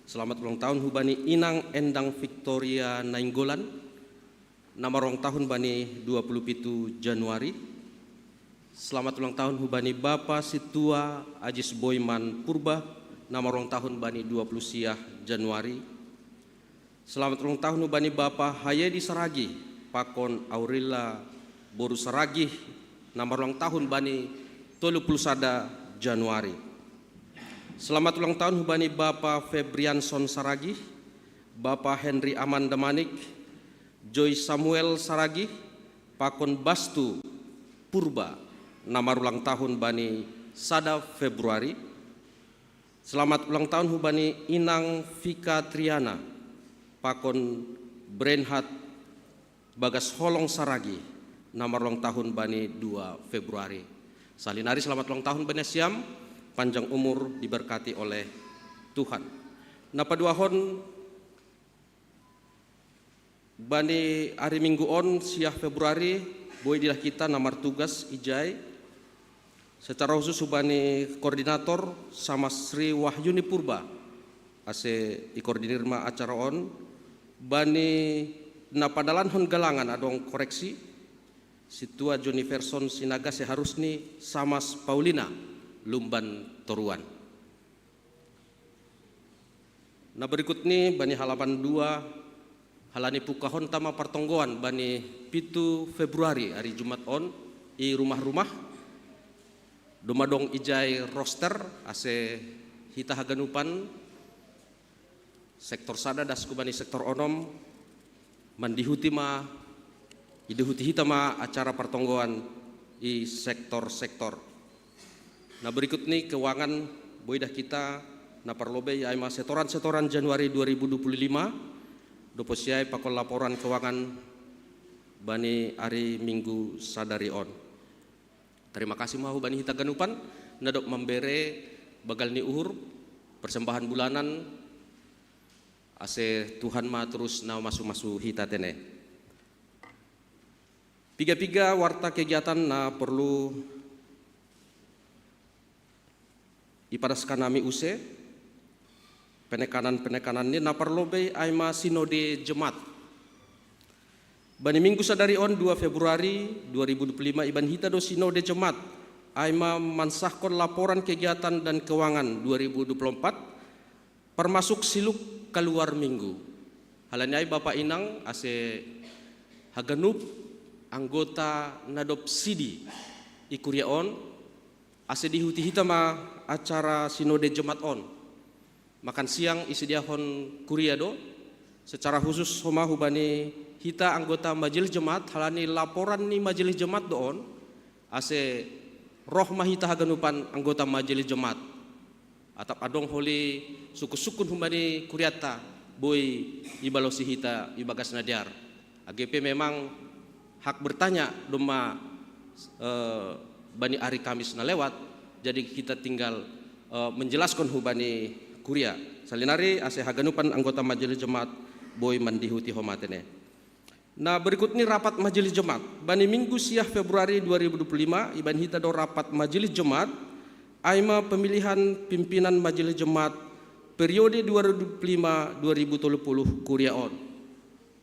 selamat ulang tahun hubani Inang Endang Victoria Nainggolan na marulang tahun bani dua puluh pitu Januari. Selamat ulang tahun hubani Bapa Situa Ajis Boiman Purba na marulang tahun bani dua puluh siah Januari. Selamat ulang tahun hubani Bapa Hayedi Saragih pakon Aurilla boru Saragih na marulang tahun bani tolu puluh sada Januari. Selamat ulang tahun hubani Bapa Febrianson Saragih, Bapa Henry Amanda Manik, Joy Samuel Saragih pakon Bastu Purba na marulang tahun bani sada Februari. Selamat ulang tahun hubani Inang Vika Triana pakon Brenhat Bagas Holong Saragih na marulang tahun bani dua Februari. Sahali nari selamat ulang tahun bani nasiam, panjang umur, diberkati oleh Tuhan. Na paduahon bani ari Minggu on siah Februari, boi didah hita na martugas ijai secara khusus hubani koordinator sama Sri Wahyuni Purba, ase ikoordinir ma acara on. Bani na padalanhon galangan adong koreksi, Situa Joni Verson Sinaga seharusni Samas Paulina Lumban Toruan. Na berikutni bani halaman dua, halani pungkahonta ma partonggoan bani pitu Februari ari Jumat on i rumah-rumah. Doma dong ijai roster ase hita haganupan sektor sada dasku bani sektor onom mandihuti ma, idihuti hita ma acara partonggoan i sektor-sektor. Na berikutni keuangan, boi dah hita na parlobei ai ma setoran-setoran Januari dua ribu dua puluh lima, dopo siai pakon laporan keuangan bani ari Minggu sadari on. Tarima kasih ma hubani hita ganupan na dob mambere bagal ni uhur, persembahan bulanan, ase Tuhan ma torus na masu-masu hita tene. Piga-piga warta kegiatan na porlu ipadaskan hami use penekanan-penekanan ni na parlobei ai ma sinode jemaat. Bani Minggu sadari on dua Februari dua ribu dua puluh lima iban hita do sinode jemaat ai ma mansahkon laporan kegiatan dan keuangan dua ribu dua puluh empat, parmasuk siluk kaluar Minggu. Halani ai Bapa Inang ase haganup anggota na dob sidi i kuria on, ase dihuti hita ma acara sinode jemaat on. Makan siang isediahon kuria do, secara khusus homa hubani hita anggota majelis jemaat, halani laporan ni majelis jemaat do on, ase roh ma hita haganupan anggota majelis jemaat. Atap adong holi sukun-sukun hubani kurianta boi ibalosi hita ibagas na dear. Age pe memang hak bertanya doma, eh, bani ari Kamis na lewat, jadi hita tinggal, eh, menjelaskan hubani kuria. Sahali nari ase haganupan anggota majelis jemaat boi mandihuti homa tene. Na berikutni rapat majelis jemaat. Bani Minggu siah Februari dua ribu dua puluh lima iban hita do rapat majelis jemaat ai ma pemilihan pimpinan majelis jemaat periode dua ribu dua puluh lima dua ribu tolu puluh kuria on,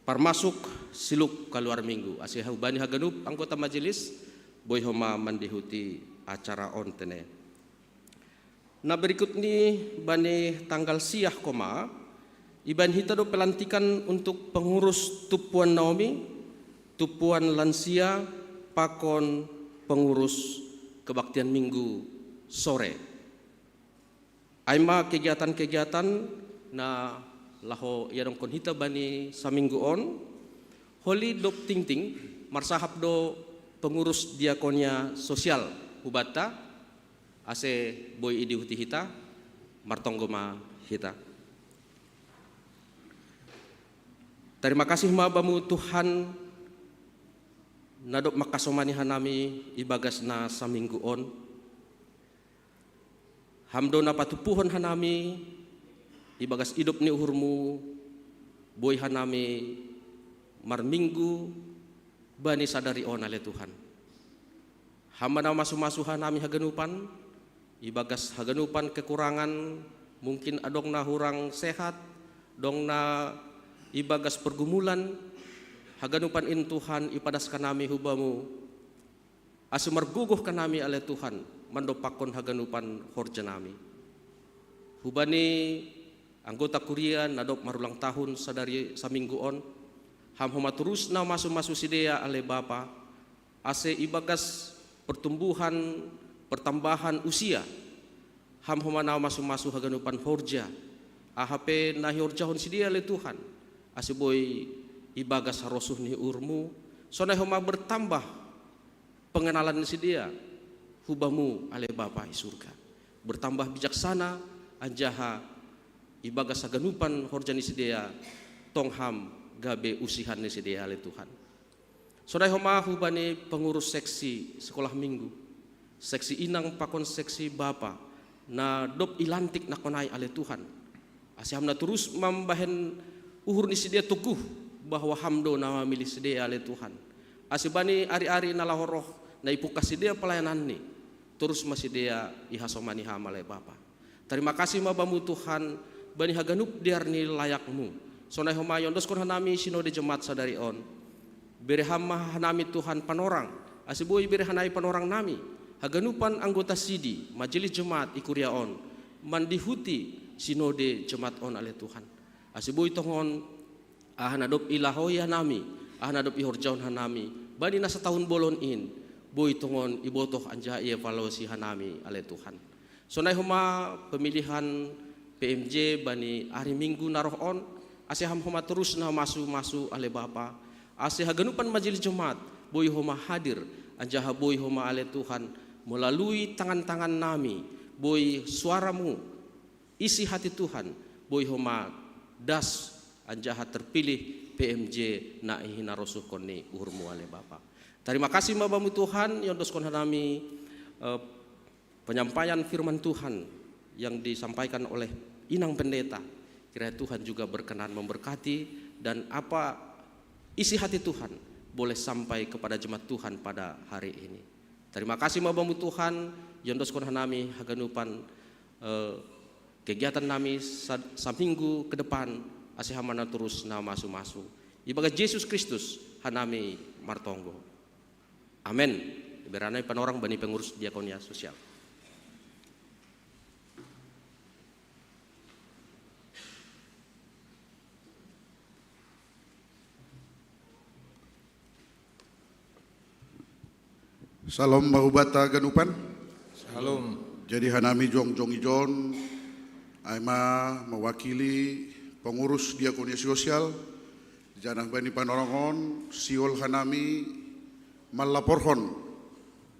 parmasuk siluk kaluar Minggu. Ase hubani haganup anggota majelis boi homa mandihuti acara on tene. Na berikut ni bani tanggal siah koma, iban hita do pelantikan untuk pengurus tumpuan Naomi, tumpuan lansia, pakon pengurus kebaktian Minggu sore. Ai ma kegiatan-kegiatan na laho iadongkon hita bani saminggu on, holi dob tingting marsahap do pengurus diakonia sosial hubanta, ase boi idihuti hita, martonggo ma hita. Tarima kasih ma Bamu Tuhan, na dob mangkasomani hanami ibagas na saminggu on. Ham do na patumpuhon hanami ibagas idop ni uhurMu, boi hanami marminggu bani sadari on ale Tuhan. Ham ma na masu-masu hanami haganupan, ibagas haganupan kekurangan, mungkin adong na hurang sehat, dong na ibagas pergumulan, haganupan in Tuhan ipadaskan nami hu Bamu, ase margogoh hanami ale Tuhan, mandompakkon haganupan horja nami. Hubani anggota kuria na dob marulang tahun sadari saminggu on, Ham homa torus na masu-masu sidea ale Bapa, ase ibagas pertumbuhan, pertambahan usia, Ham homa na masu-masu haganupan horja, aha pe na ihorjahon sidea ale Tuhan, ase boi ibagas harosuh ni uhurMu, sonai homa bertambah pengenalan ni sidea hu Bamu ale Bapa i surga. Bertambah bijaksana, anjaha ibagas haganupan horja ni sidea, tong Ham gabe usihan ni sidea ale Tuhan. Sonai homa hubani pengurus seksi sekolah minggu, seksi inang pakon seksi bapa, na dob ilantik nangkon ai ale Tuhan. Ase Ham na torus mambahen uhur ni sidea toguh, bahwa Ham do na mamilih sidea ale Tuhan. Ase bani ari-ari na laho roh, na ipungkah sidea pelayananni, torus ma sidea ihasomani Ham ale Bapa. Tarima kasih ma Bamu Tuhan, bani haganup dear ni layakMu. Sonai homa iondoskon hanami sinode jemaat sadari on. Bere Ham ma hanami Tuhan panorang, ase boi bere hanami panorang nami, haganupan anggota sidi, majelis jemaat i kuria on, mandihuti sinode jemaat on ale Tuhan. Ase boi tongon aha na dob ilahoi hanami, aha na dob ihorjahon hanami bani na satahun bolon in, boi tongon ibotoh anjaha ievaluasi hanami ale Tuhan. Sonai homa pemilihan P M J bani ari Minggu na roh on, ase Ham homa torus na masu-masu ale Bapa, ase haganupan majelis jemaat boi homa hadir, anjaha boi homa ale Tuhan, melalui tangan-tangan nami, boi suaraMu, isi hati Tuhan, boi homa das anjaha terpilih P M J na ihinarosuhkon ni uhurMu ale Bapa. Tarima kasih ma Bamu Tuhan, iondoskon hanami eh, penyampaian firman Tuhan yang disampaikan oleh Inang Pendeta. Kiranya Tuhan juga berkenan memberkati dan apa isi hati Tuhan boleh sampai kepada jemaat Tuhan pada hari ini. Tarima kasih ma Bamu Tuhan, iondoskon hanami haganupan eh, kegiatan nami sa-, saminggu ke depan, ase Ham ma na torus na masu-masu. Ibagas Jesus Kristus hanami martonggo. Amen. Bere hanami panorang bani pengurus diakonia sosial. Salom ma hubanta haganupan. Salom. Jadi hanami jongjong ijon, ai ma mewakili pengurus diakonia sosial, janah bani panorang on, sihol hanami manlaporhon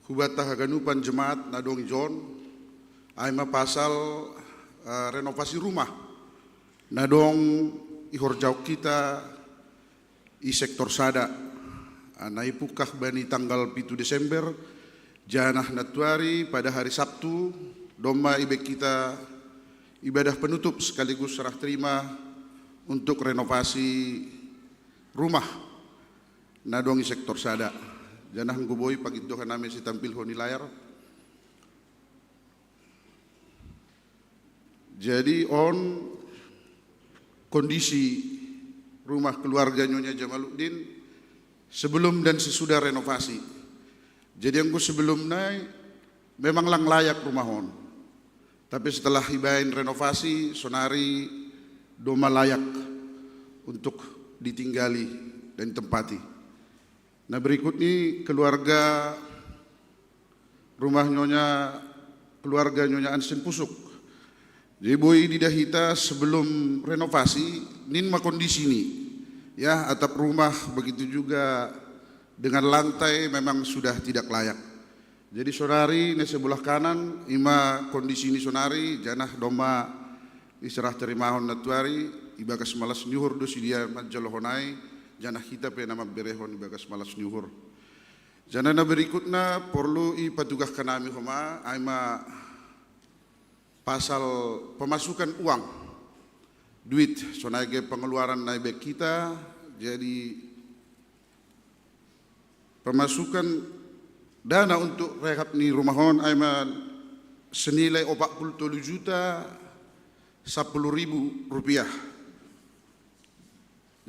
hubanta haganupan jemaat na dong ijon, ai ma pasal eh, renovasi rumah na dong ihorjahon hita i sektor sada. Ah, na ipungkah bani tanggal pitu Desember, janah nantuari pada hari Sabtu, domma ibaen hita ibadah penutup sekaligus serah terima untuk renovasi rumah na dong i sektor sada. Janah anggo boi pagindohan nami sitampilhon i layar. Jadi on kondisi rumah keluarga Nyonya Jamaluddin sebelum dan sesudah renovasi. Jadi anggo sebelumna memang lang layak rumah on. Tapi setelah ibaen renovasi, sonari domma layak untuk ditinggali dan ditempati. Nah, berikut ini keluarga rumah nyonya, keluarga nyonya Ansin Pusuk. Jadi boi diida hita sebelum renovasi, nin ma kondisi ni. Ya, atap rumah, begitu juga dengan lantai memang sudah tidak layak. Jadi sonari na sebelah kanan, ima kondisi ni sonari, janah domma isarah tarimahon nantuari, ibagas malas ni uhur do sidia manjalohon ai, janah hita pe na mamberehon ibagas malas ni uhur. Janah na berikutna porlu ipatugahkan hami homa, ai ma pasal pemasukan uang, duit, sonai ge pengeluaran na ibaen hita, jadi pemasukan dana untuk rehab ni rumah on ai ma senilai opat puluh tolu juta sapuluh ribu rupiah.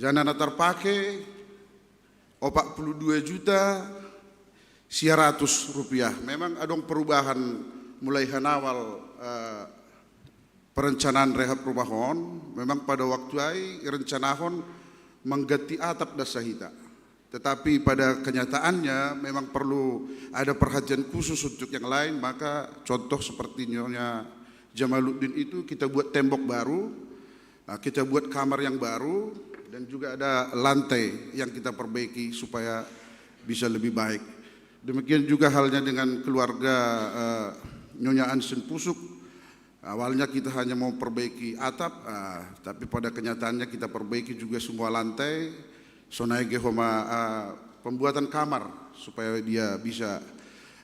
Janah na tarpake opat puluh dua juta sia ratus rupiah. Memang adong perubahan mulai hanawal, eh, perencanaan rehab rumah on. Memang pada waktu ai irencanahon mengganti atap das hita. Tetapi pada kenyataannya memang perlu ada perhatian khusus untuk yang lain, maka contoh seperti nyonya Jamaluddin itu kita buat tembok baru, nah, kita buat kamar yang baru, dan juga ada lantai yang kita perbaiki supaya bisa lebih baik. Demikian juga halnya dengan keluarga, eh, Nyonya Ansin Pusuk. Awalnya kita hanya mau perbaiki atap, ah, tapi pada kenyataannya kita perbaiki juga semua lantai. Sonai ge homa, ah, pembuatan kamar supaya dia bisa,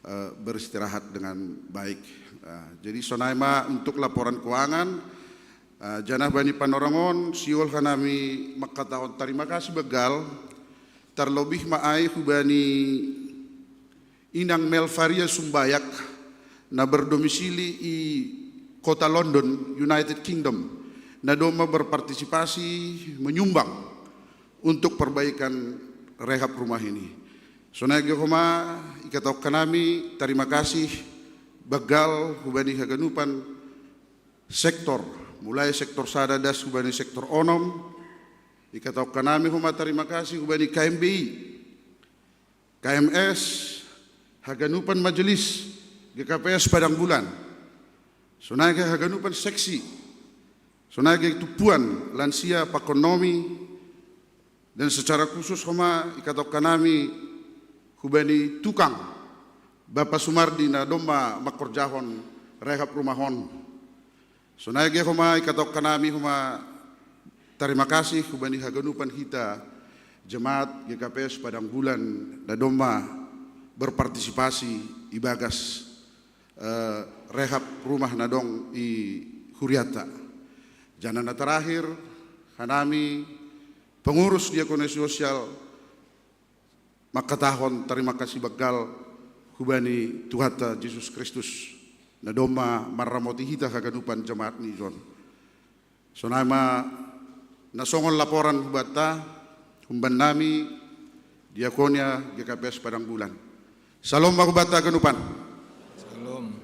eh, beristirahat dengan baik. Ah, jadi sonai ma untuk laporan keuangan, ah, janah bani panorang on, sihol hanami mangkatahon tarima kasih banggal, tarlobih ma ai hubani Inang Melvaria Sumbayak, na berdomisili i kota London, United Kingdom, na domma berpartisipasi menyumbang untuk perbaikan rehab rumah ini. Sonai ge homa ikatahon hanami tarima kasih banggal hubani haganupan sektor, mulai sektor sada das hubani sektor onom, ikatahon hanami homa tarima kasih hubani K M B I, K M S, haganupan majelis, G K P S Padang Bulan, sonai ge haganupan seksi, sonai ge tumpuan lansia pakon nomi, dan secara khusus homa ikatahon hanami hubani tukang, Bapa Sumardi na domma mangkorjahon rehab rumah on. Sonai ge homa ikatahon hanami homa tarima kasih hubani haganupan hita jemaat G K P S Padang Bulan na domma berpartisipasi ibagas, eh, rehab rumah na dong i hurianta. Janah na terakhir, hanami pengurus diakonio sosial mangkatahon tarima kasih banggal hubani Tuhanta Jesus Kristus, na domma marramoti hita haganupan jemaat ni jon. Sonai ma na songon laporan hubanta, humbannami, Diakonia G K P S Padang Bulan. Salom ma hubanta haganupan. Salom.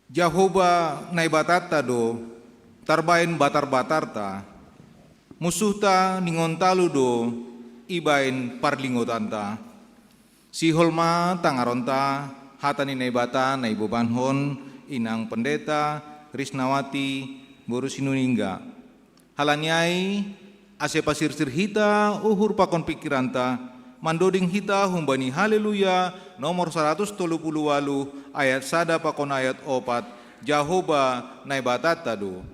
Jahowa Naibatanta do tarbaen batar-batarta, musuhta ningon talu do ibaen parlingotanta. Sihol ma tangaronta hata ni Naibata na ibobankon inang pendeta Risnawati boru Sinuninga. Halani ai, ase pasirsir hita uhur pakon pingkiranta, mandoding hita humbani Haleluya nomor saratus tolu pulu ualuh ayat sada pakon ayat opat, Jahowa Naibatanta do.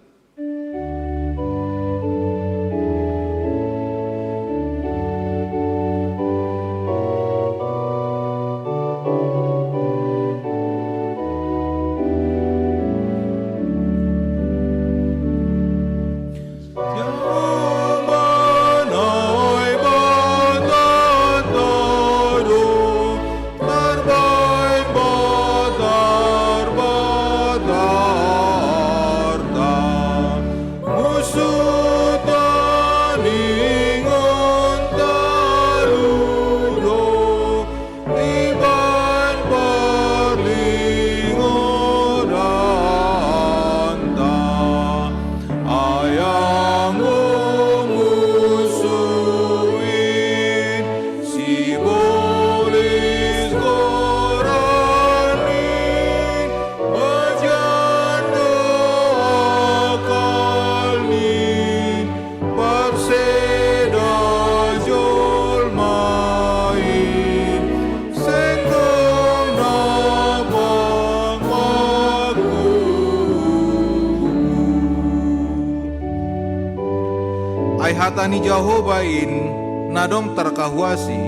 Hata ni Jahoba in na dong tarkahuasi,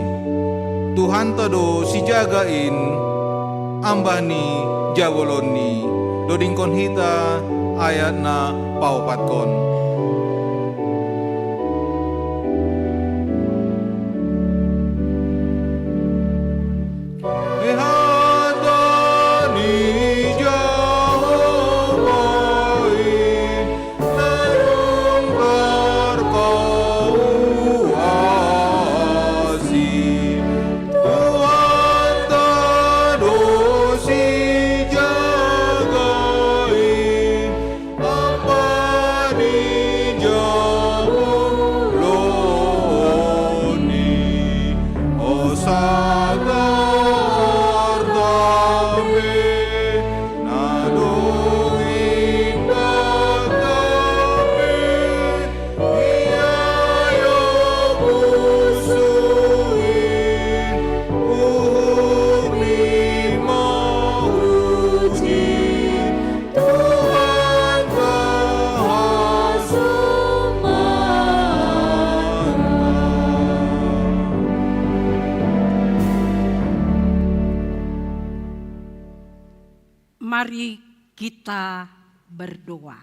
Tuhanta do sijaga in, ambah ni jabolonni. Dodingkon hita ayat na paopatkon. Hata ni Jahoba in na dong tarkahuasi, Tuhanta do sijaga in, ambah ni jabolonni. Hosana, arta pe na dong indahan pe, ia ia pusuin, uhur ni mamuji Tuhan bahasomana. Mari kita berdoa.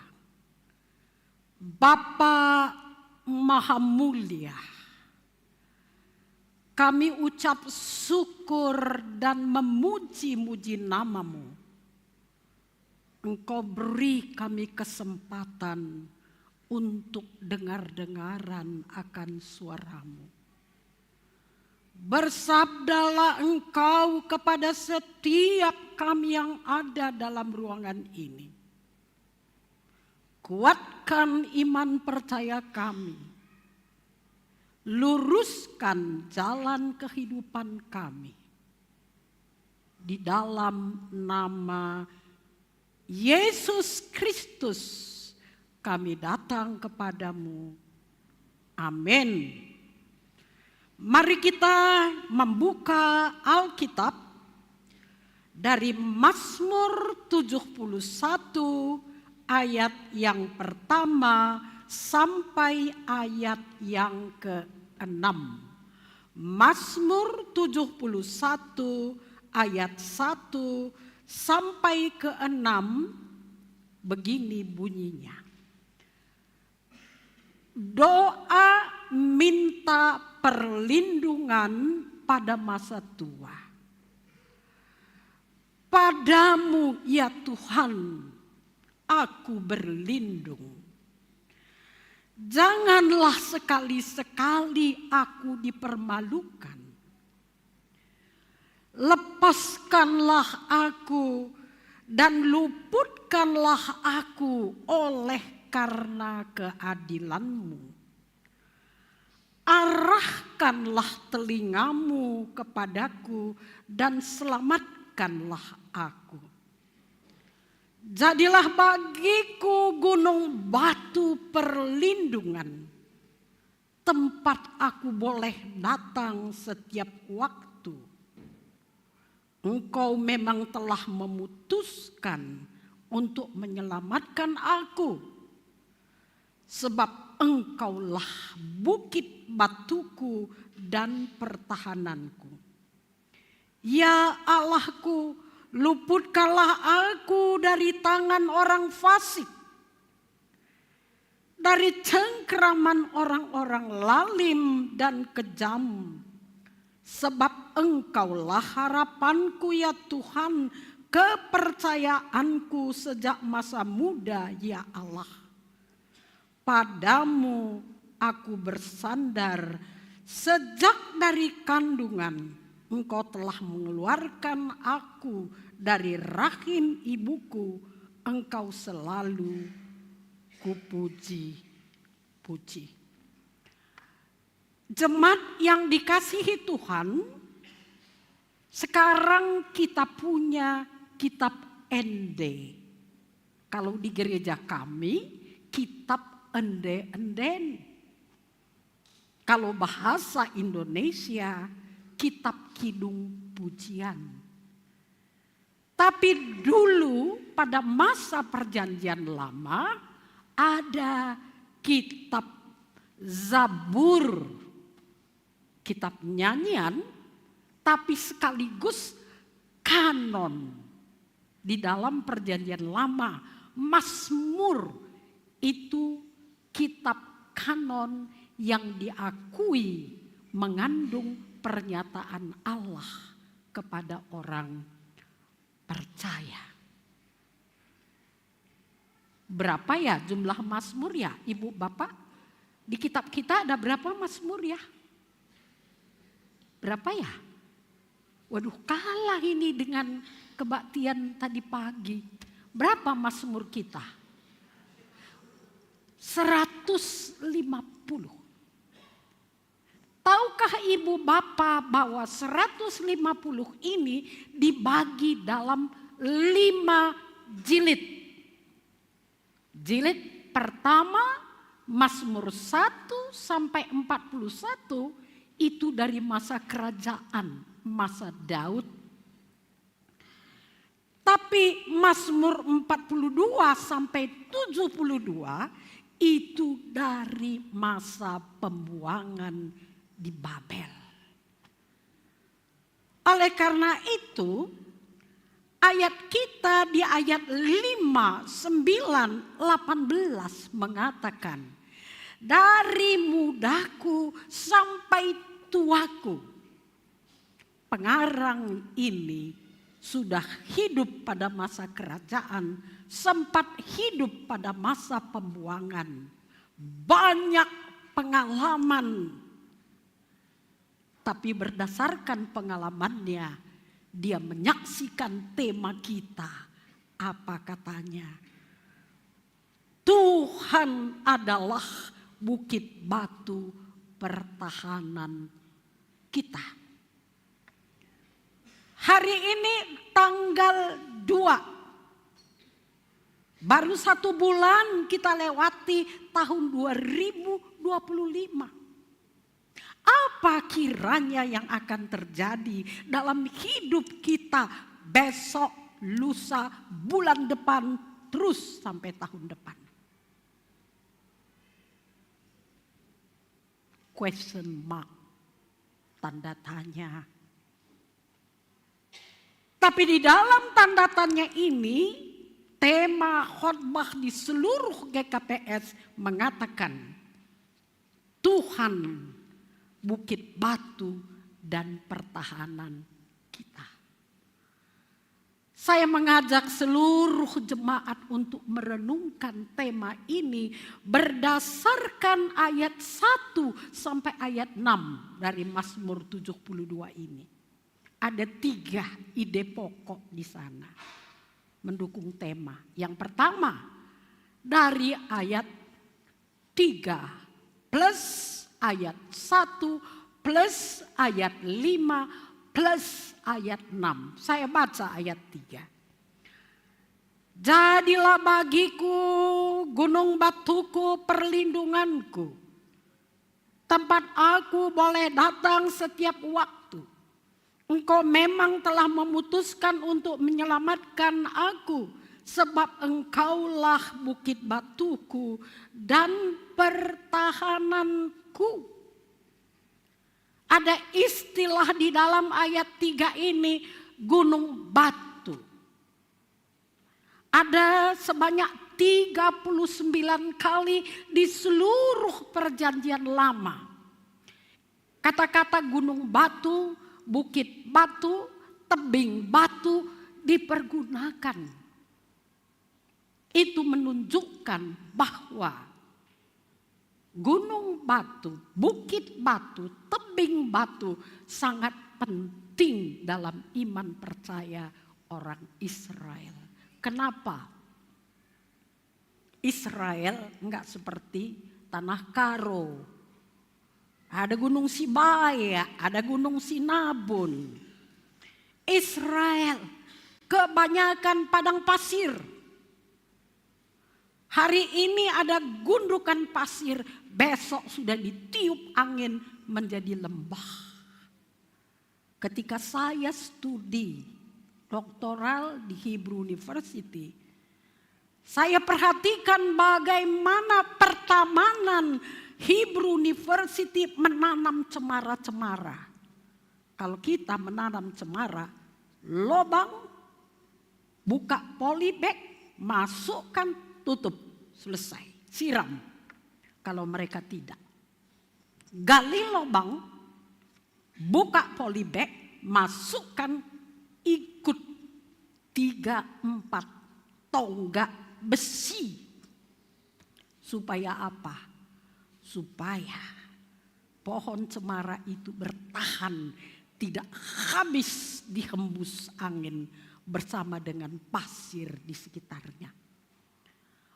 Bapa Maha Mulia, kami ucap syukur dan memuji-muji nama-Mu. Engkau beri kami kesempatan untuk dengar-dengaran akan suara-Mu. Bersabdalah Engkau kepada setiap kami yang ada dalam ruangan ini. Kuatkan iman percaya kami. Luruskan jalan kehidupan kami. Di dalam nama Yesus Kristus kami datang kepada-Mu. Amin. Mari kita membuka Alkitab dari Mazmur tujuh puluh satu ayat yang pertama sampai ayat yang keenam. Mazmur tujuh puluh satu ayat satu sampai keenam, begini bunyinya. Doa minta perlindungan pada masa tua. Pada-Mu, ya Tuhan, aku berlindung. Janganlah sekali-sekali aku dipermalukan. Lepaskanlah aku dan luputkanlah aku oleh karena keadilan-Mu. Arahkanlah telinga-Mu kepadaku dan selamatkanlah aku. Jadilah bagiku gunung batu perlindungan, tempat aku boleh datang setiap waktu. Engkau memang telah memutuskan untuk menyelamatkan aku, sebab Engkaulah bukit batuku dan pertahananku. Ya Allahku, luputkanlah aku dari tangan orang fasik, dari cengkeraman orang-orang lalim dan kejam. Sebab Engkaulah harapanku, ya Tuhan, kepercayaanku sejak masa muda, ya Allah. Pada-Mu aku bersandar sejak dari kandungan. Engkau telah mengeluarkan aku dari rahim ibuku. Engkau selalu kupuji-puji. Jemaat yang dikasihi Tuhan, sekarang kita punya kitab Ende. Kalau di gereja kami, kitab Ende-Enden. Kalau bahasa Indonesia, kitab Kidung Pujian. Tapi dulu pada masa Perjanjian Lama, ada kitab Zabur, kitab nyanyian, tapi sekaligus kanon. Di dalam perjanjian lama, Mazmur itu kitab kanon yang diakui mengandung pernyataan Allah kepada orang percaya. Berapa ya jumlah Mazmur ya, Ibu Bapak? Di kitab kita ada berapa Mazmur ya? Berapa ya? Waduh, kalah ini dengan kebaktian tadi pagi. Berapa Mazmur kita? Seratus lima puluh. Tahukah Ibu Bapak bahwa seratus lima puluh ini dibagi dalam lima jilid? Jilid pertama, Mazmur satu sampai empat puluh satu, itu dari masa kerajaan, masa Daud. Tapi Mazmur empat puluh dua sampai tujuh puluh dua itu dari masa pembuangan di Babel. Oleh karena itu, ayat kita di ayat lima, sembilan, delapan belas mengatakan, "Dari mudaku sampai tuaku, pengarang ini sudah hidup pada masa kerajaan, sempat hidup pada masa pembuangan, banyak pengalaman." Tapi berdasarkan pengalamannya, dia menyaksikan tema kita. Apa katanya? "Tuhan adalah bukit batu pertahanan kita." Hari ini tanggal dua. Baru satu bulan kita lewati tahun dua ribu dua puluh lima. Apa kiranya yang akan terjadi dalam hidup kita besok, lusa, bulan depan, terus sampai tahun depan? Question mark, tanda tanya. Tapi di dalam tanda tanya ini, tema khotbah di seluruh G K P S mengatakan, "Tuhan, bukit batu dan pertahanan kita." Saya mengajak seluruh jemaat untuk merenungkan tema ini berdasarkan ayat satu sampai ayat enam dari Mazmur tujuh puluh dua ini. Ada tiga ide pokok di sana mendukung tema. Yang pertama, dari ayat tiga plus ayat satu plus ayat lima plus ayat enam. Saya baca ayat tiga. "Jadilah bagiku gunung batuku, perlindunganku, tempat aku boleh datang setiap waktu. Engkau memang telah memutuskan untuk menyelamatkan aku, sebab Engkaulah bukit batuku dan pertahananku." Ada istilah di dalam ayat tiga ini, gunung batu. Ada sebanyak tiga puluh sembilan kali di seluruh perjanjian lama. Kata-kata gunung batu, bukit batu, tebing batu dipergunakan. Itu menunjukkan bahwa gunung batu, bukit batu, tebing batu sangat penting dalam iman percaya orang Israel. Kenapa? Israel enggak seperti tanah Karo. Ada gunung Sibaya, ada gunung Sinabung. Israel kebanyakan padang pasir. Hari ini ada gundukan pasir, besok sudah ditiup angin menjadi lembah. Ketika saya studi doktoral di Hebrew University, Saya perhatikan bagaimana pertamanan Hebrew University menanam cemara-cemara. Kalau kita menanam cemara, lobang, buka polybag, masukkan, tutup, selesai, siram. Kalau mereka tidak, gali lobang, buka polybag, masukkan, ikut tiga empat tonggak besi. Supaya apa? Supaya pohon cemara itu bertahan, tidak habis dihembus angin bersama dengan pasir di sekitarnya.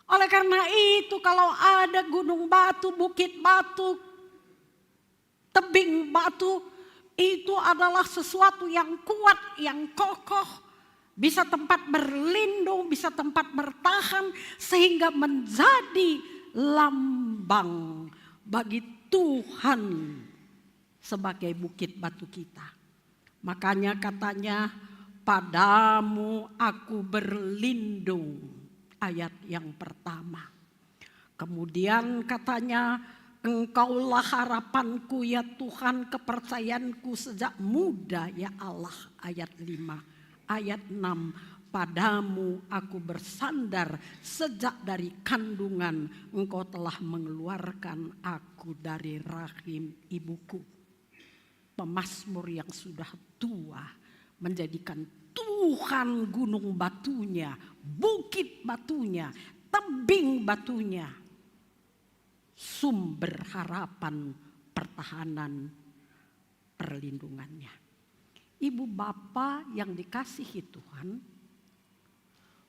Oleh karena itu, kalau ada gunung batu, bukit batu, tebing batu, itu adalah sesuatu yang kuat, yang kokoh, bisa tempat berlindung, bisa tempat bertahan, sehingga menjadi lambang bagi Tuhan sebagai bukit batu kita. Makanya katanya, "Padamu aku berlindung." Ayat yang pertama. Kemudian katanya, "Engkaulah harapanku ya Tuhan, kepercayaanku sejak muda ya Allah." Ayat lima. Ayat enam, "Padamu aku bersandar sejak dari kandungan, Engkau telah mengeluarkan aku dari rahim ibuku." Pemazmur yang sudah tua menjadikan Tuhan gunung batunya, bukit batunya, tebing batunya, sumber harapan, pertahanan, perlindungannya. Ibu bapa yang dikasihi Tuhan,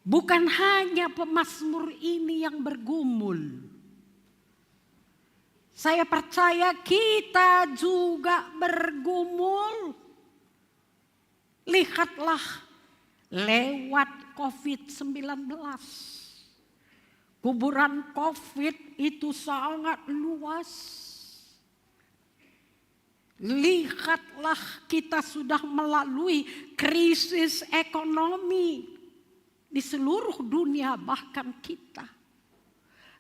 bukan hanya pemazmur ini yang bergumul. Saya percaya kita juga bergumul. Lihatlah lewat covid sembilan belas. Kuburan covid itu sangat luas. Lihatlah, kita sudah melalui krisis ekonomi di seluruh dunia, bahkan kita.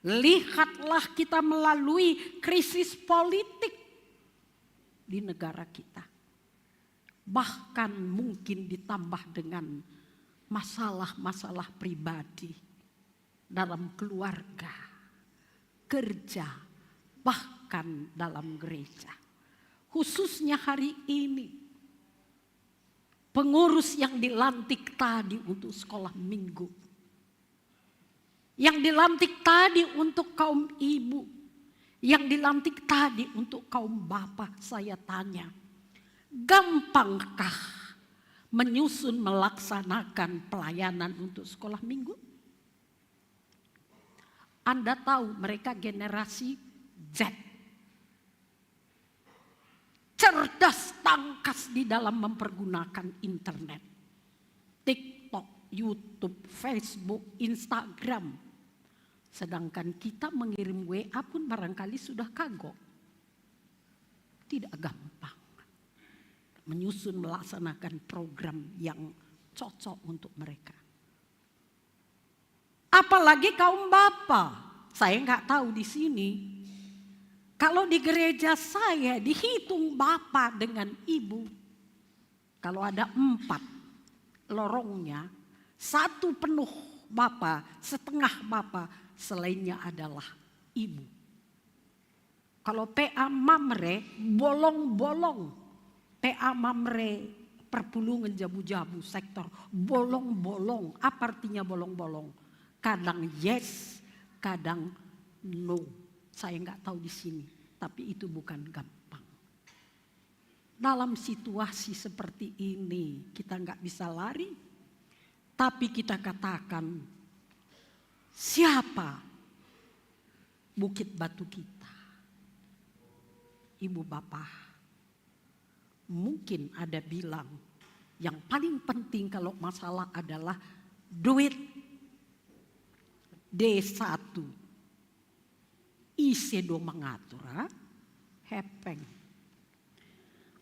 Lihatlah, kita melalui krisis politik di negara kita. Bahkan mungkin ditambah dengan masalah-masalah pribadi dalam keluarga, kerja, bahkan dalam gereja. Khususnya hari ini, pengurus yang dilantik tadi untuk sekolah minggu, yang dilantik tadi untuk kaum ibu, yang dilantik tadi untuk kaum bapak, saya tanya, gampangkah menyusun, melaksanakan pelayanan untuk sekolah minggu? Anda tahu mereka generasi Z. Cerdas, tangkas di dalam mempergunakan internet. TikTok, YouTube, Facebook, Instagram. Sedangkan kita mengirim W A pun barangkali sudah kagok. Tidak gampang menyusun, melaksanakan program yang cocok untuk mereka. Apalagi kaum bapa. Saya nggak tahu di sini. Kalau di gereja saya dihitung bapa dengan ibu. Kalau ada empat lorongnya, satu penuh bapa, setengah bapa, selainnya adalah ibu. Kalau P A Mamre, bolong-bolong. P A Mamre, Perpulungan, Jabu-Jabu, sektor, bolong-bolong. Apa artinya bolong-bolong? Kadang yes, kadang no. Saya nggak tahu di sini, tapi itu bukan gampang. Dalam situasi seperti ini, kita nggak bisa lari, tapi kita katakan, "Siapa bukit batu kita?" Ibu bapa, mungkin ada bilang, yang paling penting kalau masalah adalah duit. D satu. Ise do mengatur, ha? Hepeng.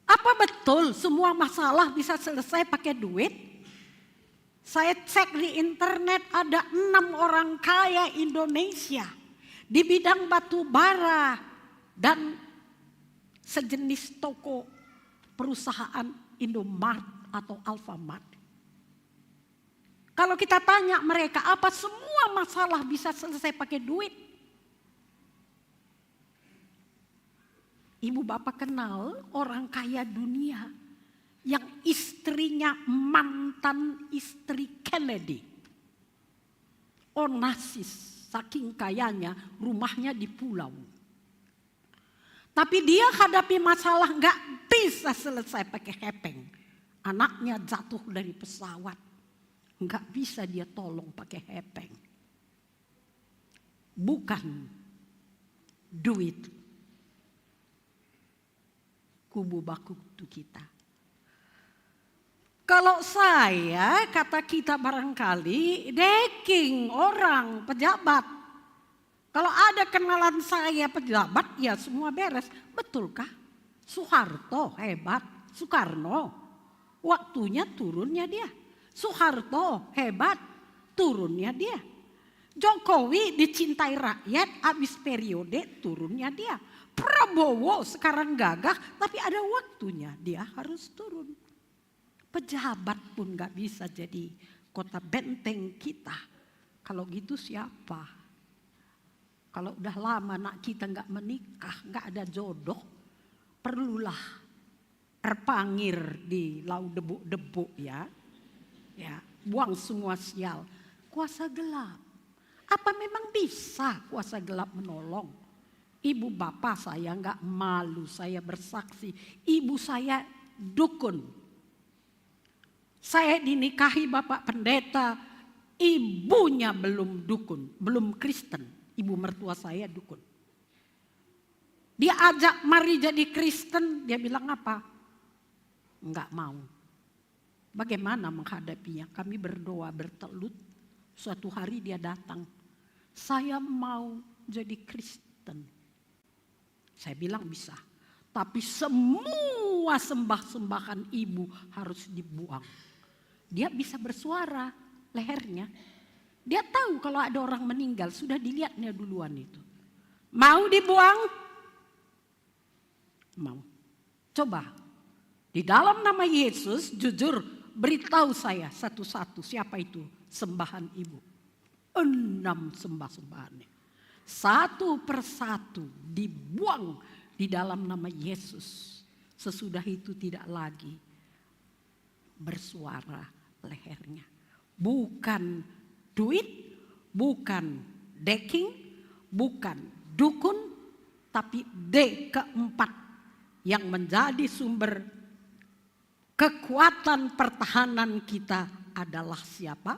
Apa betul semua masalah bisa selesai pakai duit? Saya cek di internet, ada enam orang kaya Indonesia di bidang batu bara dan sejenis toko perusahaan Indomart atau Alfamart. Kalau kita tanya mereka apa semua masalah bisa selesai pakai duit. Ibu bapak kenal orang kaya dunia yang istrinya mantan istri Kennedy. Onassis, saking kayanya, rumahnya di pulau. Tapi dia hadapi masalah nggak bisa selesai pakai hepeng. Anaknya jatuh dari pesawat, nggak bisa dia tolong pakai hepeng. Bukan duit kubu baku tu kita. Kalau saya, kata kita barangkali, deking orang pejabat. Kalau ada kenalan saya pejabat, ya semua beres. Betulkah? Soeharto hebat, Soekarno waktunya turunnya dia. Soeharto hebat, turunnya dia. Jokowi dicintai rakyat, habis periode turunnya dia. Prabowo sekarang gagah, tapi ada waktunya dia harus turun. Pejabat pun nggak bisa jadi kota benteng kita. Kalau gitu siapa? Kalau udah lama anak kita nggak menikah, nggak ada jodoh, perlulah terpangir di lau debu-debu ya. Ya, buang semua sial. Kuasa gelap. Apa memang bisa kuasa gelap menolong? Ibu bapak saya nggak malu saya bersaksi. Ibu saya dukun. Saya dinikahi bapak pendeta, ibunya belum dukun, belum Kristen. Ibu mertua saya dukun. Dia ajak mari jadi Kristen, dia bilang apa? Enggak mau. Bagaimana menghadapinya? Kami berdoa bertelut, suatu hari dia datang. Saya mau jadi Kristen. Saya bilang bisa. Tapi semua sembah-sembahan ibu harus dibuang. Dia bisa bersuara lehernya. Dia tahu kalau ada orang meninggal, sudah dilihatnya duluan itu. Mau dibuang? Mau. Coba. Di dalam nama Yesus, jujur beritahu saya satu-satu siapa itu sembahan ibu. Enam sembah-sembahannya. Satu persatu dibuang di dalam nama Yesus. Sesudah itu tidak lagi bersuara lehernya. Bukan duit, bukan deking, bukan dukun, tapi D keempat yang menjadi sumber kekuatan pertahanan kita adalah siapa?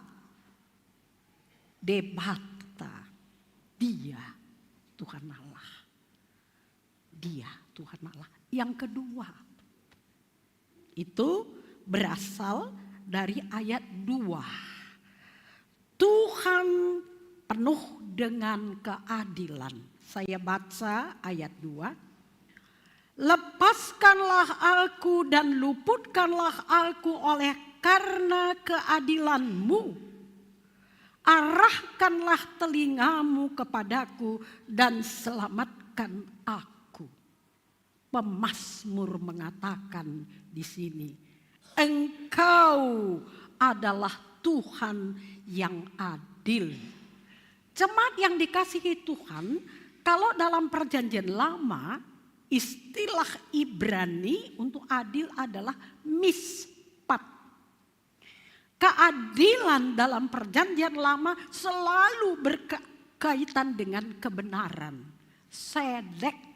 Debata. Dia Tuhan Allah. Dia Tuhan Allah. Yang kedua, itu berasal dari ayat dua. Tuhan penuh dengan keadilan. Saya baca ayat dua. "Lepaskanlah aku dan luputkanlah aku oleh karena keadilanmu. Arahkanlah telingamu kepadaku dan selamatkan aku." Pemazmur mengatakan di sini, "Engkau adalah Tuhan yang adil." Jemaat yang dikasihi Tuhan, kalau dalam perjanjian lama, istilah Ibrani untuk adil adalah mispat. Keadilan dalam perjanjian lama selalu berkaitan dengan kebenaran. Sedek.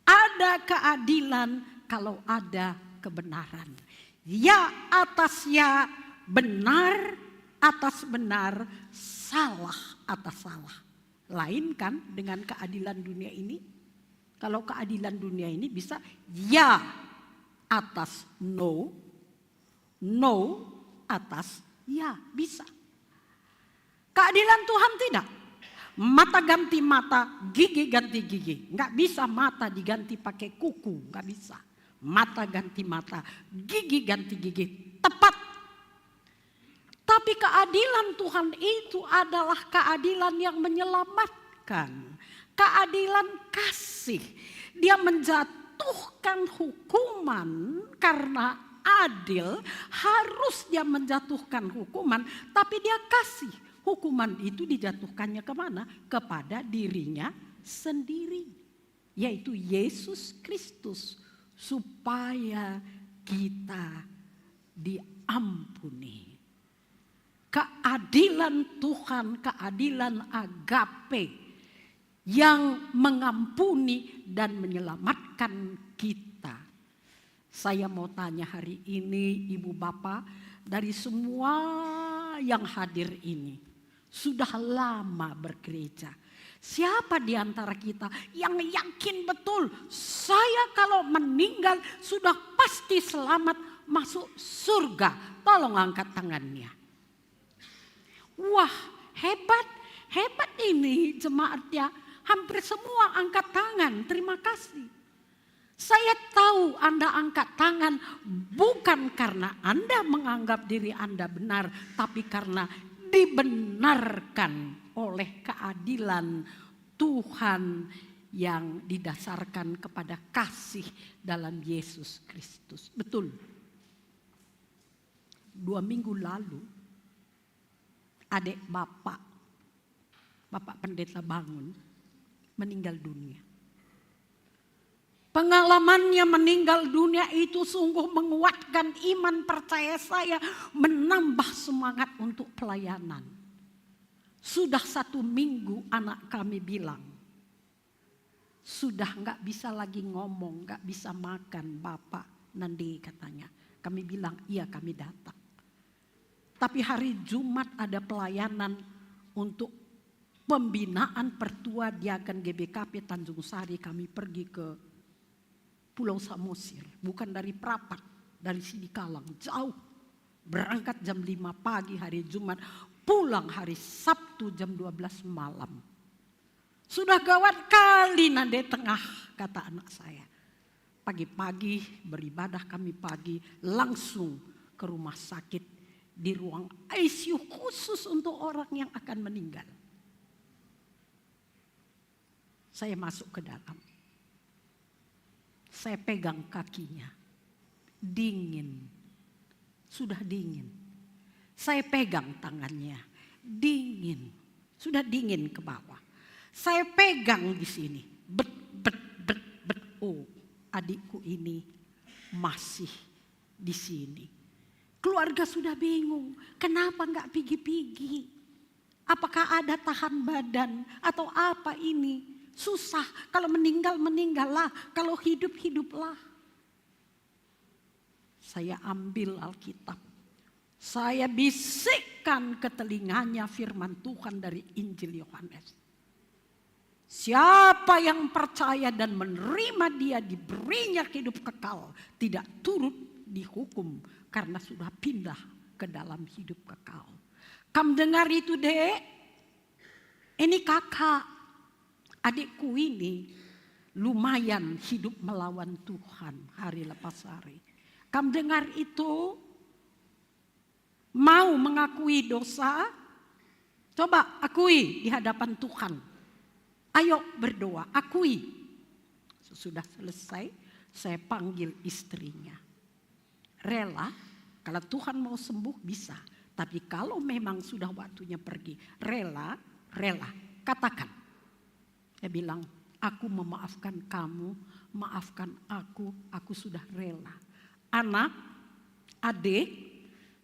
Ada keadilan kalau ada kebenaran. Ya atas ya, benar atas benar, salah atas salah. Lain kan dengan keadilan dunia ini? Kalau keadilan dunia ini bisa ya atas no, no atas ya, bisa. Keadilan Tuhan tidak. Mata ganti mata, gigi ganti gigi. Nggak bisa mata diganti pakai kuku, nggak bisa. Mata ganti mata, gigi ganti gigi. Tepat. Tapi keadilan Tuhan itu adalah keadilan yang menyelamatkan. Keadilan kasih. Dia menjatuhkan hukuman karena adil, harus dia menjatuhkan hukuman, tapi dia kasih. Hukuman itu dijatuhkannya kemana? Kepada dirinya sendiri, yaitu Yesus Kristus, supaya kita diampuni. Keadilan Tuhan, keadilan agape yang mengampuni dan menyelamatkan kita. Saya mau tanya hari ini, Ibu Bapak, dari semua yang hadir ini, sudah lama bergereja. Siapa di antara kita yang yakin betul, "Saya kalau meninggal sudah pasti selamat masuk surga"? Tolong angkat tangannya. Wah, hebat, hebat ini jemaatnya. Hampir semua angkat tangan, terima kasih. Saya tahu Anda angkat tangan bukan karena Anda menganggap diri Anda benar, tapi karena dibenarkan oleh keadilan Tuhan yang didasarkan kepada kasih dalam Yesus Kristus. Betul. Dua minggu lalu, adik bapak, Bapak Pendeta Bangun, meninggal dunia. Pengalamannya meninggal dunia itu sungguh menguatkan iman percaya saya, menambah semangat untuk pelayanan. Sudah satu minggu anak kami bilang, "Sudah nggak bisa lagi ngomong, nggak bisa makan, Bapak Nandi," katanya. Kami bilang, "Iya, kami datang." Tapi hari Jumat ada pelayanan untuk pembinaan pertua diaken G B K P Tanjung Sari. Kami pergi ke Pulau Samosir, bukan dari Prapat, dari Sidikalang, jauh. Berangkat jam lima pagi hari Jumat, pulang hari Sabtu jam dua belas malam. "Sudah gawat kali, Nande Tengah," kata anak saya. Pagi-pagi beribadah kami pagi, langsung ke rumah sakit, di ruang I C U khusus untuk orang yang akan meninggal. Saya masuk ke dalam. Saya pegang kakinya. Dingin. Sudah dingin. Saya pegang tangannya. Dingin. Sudah dingin ke bawah. Saya pegang di sini. Bet, bet, bet, bet. Oh, adikku ini masih di sini. Keluarga sudah bingung. Kenapa nggak pigi-pigi? Apakah ada tahan badan atau apa ini? Susah. Kalau meninggal, meninggallah. Kalau hidup, hiduplah. Saya ambil Alkitab. Saya bisikkan ke telinganya firman Tuhan dari Injil Yohanes. Siapa yang percaya dan menerima dia, diberinya hidup kekal, tidak turut dihukum karena sudah pindah ke dalam hidup kekal. Kam dengar itu, Dek? Ini kakak, adikku ini lumayan hidup melawan Tuhan hari lepas hari. Kam dengar itu, mau mengakui dosa? Coba akui di hadapan Tuhan. Ayo berdoa, akui. Sesudah selesai, saya panggil istrinya. Rela, kalau Tuhan mau sembuh bisa. Tapi kalau memang sudah waktunya pergi, rela, rela. Katakan. Dia bilang, "Aku memaafkan kamu, maafkan aku, aku sudah rela." Anak, adik,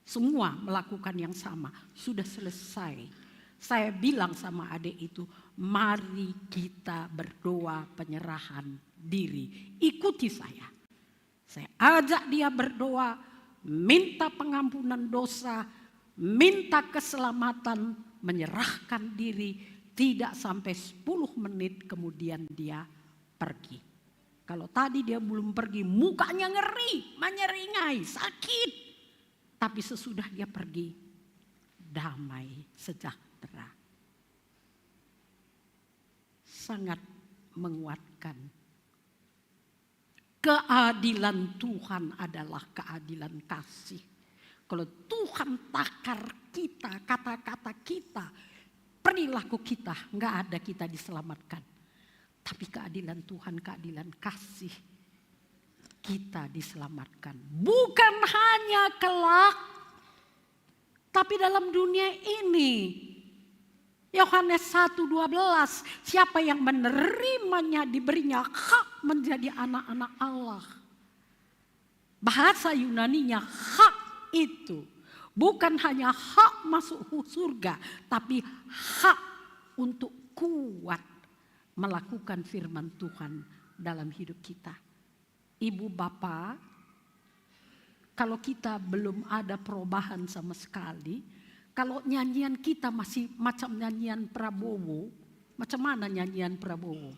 semua melakukan yang sama. Sudah selesai. Saya bilang sama adik itu, "Mari kita berdoa penyerahan diri. Ikuti saya." Saya ajak dia berdoa, minta pengampunan dosa, minta keselamatan, menyerahkan diri. Tidak sampai sepuluh menit kemudian dia pergi. Kalau tadi dia belum pergi, mukanya ngeri, menyeringai, sakit. Tapi sesudah dia pergi, damai, sejahtera. Sangat menguatkan. Keadilan Tuhan adalah keadilan kasih. Kalau Tuhan takar kata-kata kita, perilaku kita, nggak ada kita diselamatkan. Tapi keadilan Tuhan, keadilan kasih, kita diselamatkan. Bukan hanya kelak, tapi dalam dunia ini. Yohanes satu dua belas, siapa yang menerimanya diberinya hak menjadi anak-anak Allah. Bahasa Yunaninya hak itu bukan hanya hak masuk surga, tapi hak untuk kuat melakukan firman Tuhan dalam hidup kita. Ibu bapa, kalau kita belum ada perubahan sama sekali, kalau nyanyian kita masih macam nyanyian Prabowo, macam mana nyanyian Prabowo?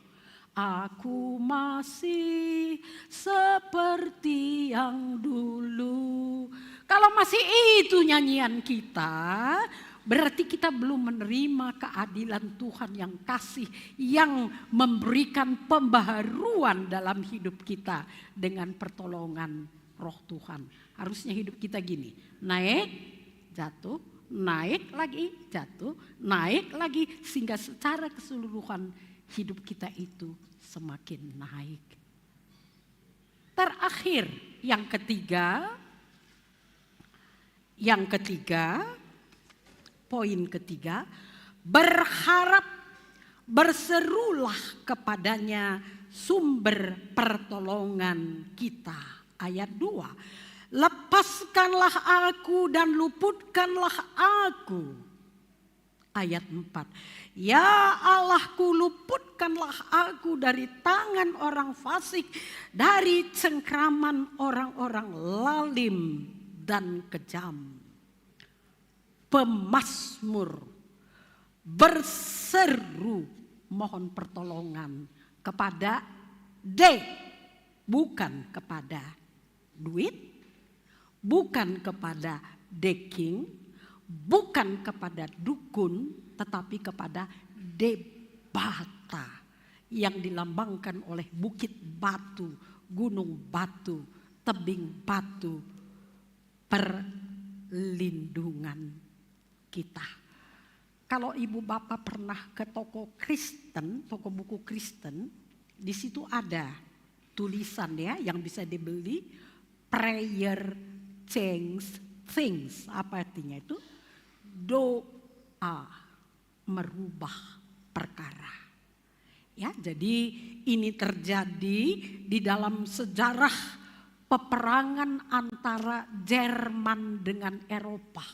Aku masih seperti yang dulu. Kalau masih itu nyanyian kita, berarti kita belum menerima keadilan Tuhan yang kasih, yang memberikan pembaharuan dalam hidup kita dengan pertolongan Roh Tuhan. Harusnya hidup kita gini, naik, jatuh, naik lagi, jatuh, naik lagi, sehingga secara keseluruhan hidup kita itu semakin naik. Terakhir, yang ketiga, yang ketiga, poin ketiga, berharap, berserulah kepadanya sumber pertolongan kita. Ayat dua, lepaskanlah aku dan luputkanlah aku. Ayat empat, ya Allahku, luputkanlah aku dari tangan orang fasik, dari cengkraman orang-orang lalim dan kejam. Pemazmur berseru mohon pertolongan kepada D, bukan kepada duit, bukan kepada deking, bukan kepada dukun, tetapi kepada Debata yang dilambangkan oleh bukit batu, gunung batu, tebing batu, perlindungan kita. Kalau ibu bapak pernah ke toko Kristen, toko buku Kristen, di situ ada tulisan ya yang bisa dibeli, prayer change things. Apa artinya itu? Doa merubah perkara. Ya, jadi ini terjadi di dalam sejarah peperangan antara Jerman dengan Eropa.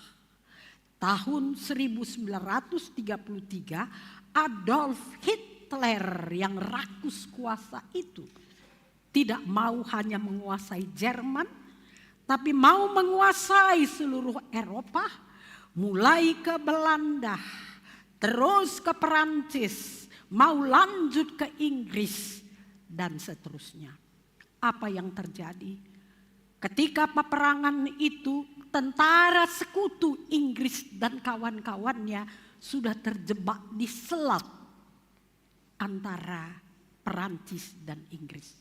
Tahun seribu sembilan ratus tiga puluh tiga, Adolf Hitler yang rakus kuasa itu tidak mau hanya menguasai Jerman, tapi mau menguasai seluruh Eropa, mulai ke Belanda, terus ke Perancis, mau lanjut ke Inggris, dan seterusnya. Apa yang terjadi? Ketika peperangan itu, tentara sekutu Inggris dan kawan-kawannya sudah terjebak di selat antara Perancis dan Inggris.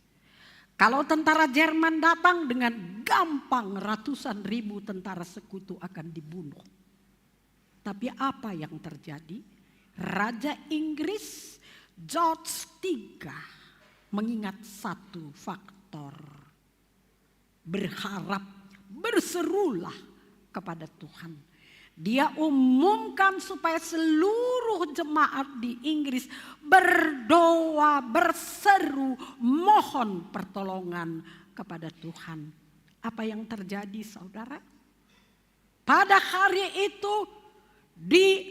Kalau tentara Jerman datang dengan gampang, ratusan ribu tentara sekutu akan dibunuh. Tapi apa yang terjadi? Raja Inggris George tiga mengingat satu faktor. Berharap, berserulah kepada Tuhan. Dia umumkan supaya seluruh jemaat di Inggris berdoa, berseru, mohon pertolongan kepada Tuhan. Apa yang terjadi, saudara? Pada hari itu di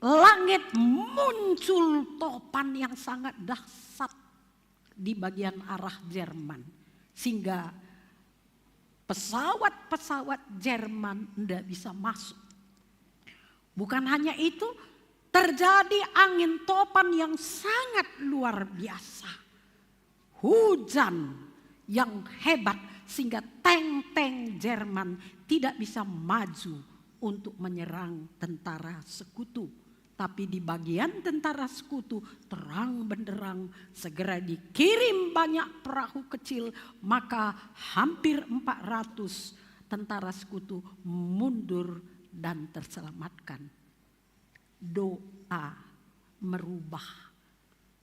langit muncul topan yang sangat dahsyat di bagian arah Jerman. Sehingga pesawat-pesawat Jerman tidak bisa masuk. Bukan hanya itu, terjadi angin topan yang sangat luar biasa. Hujan yang hebat sehingga tank-tank Jerman tidak bisa maju untuk menyerang tentara sekutu. Tapi di bagian tentara sekutu terang benderang segera dikirim banyak perahu kecil, maka hampir empat ratus tentara sekutu mundur dan terselamatkan. Doa merubah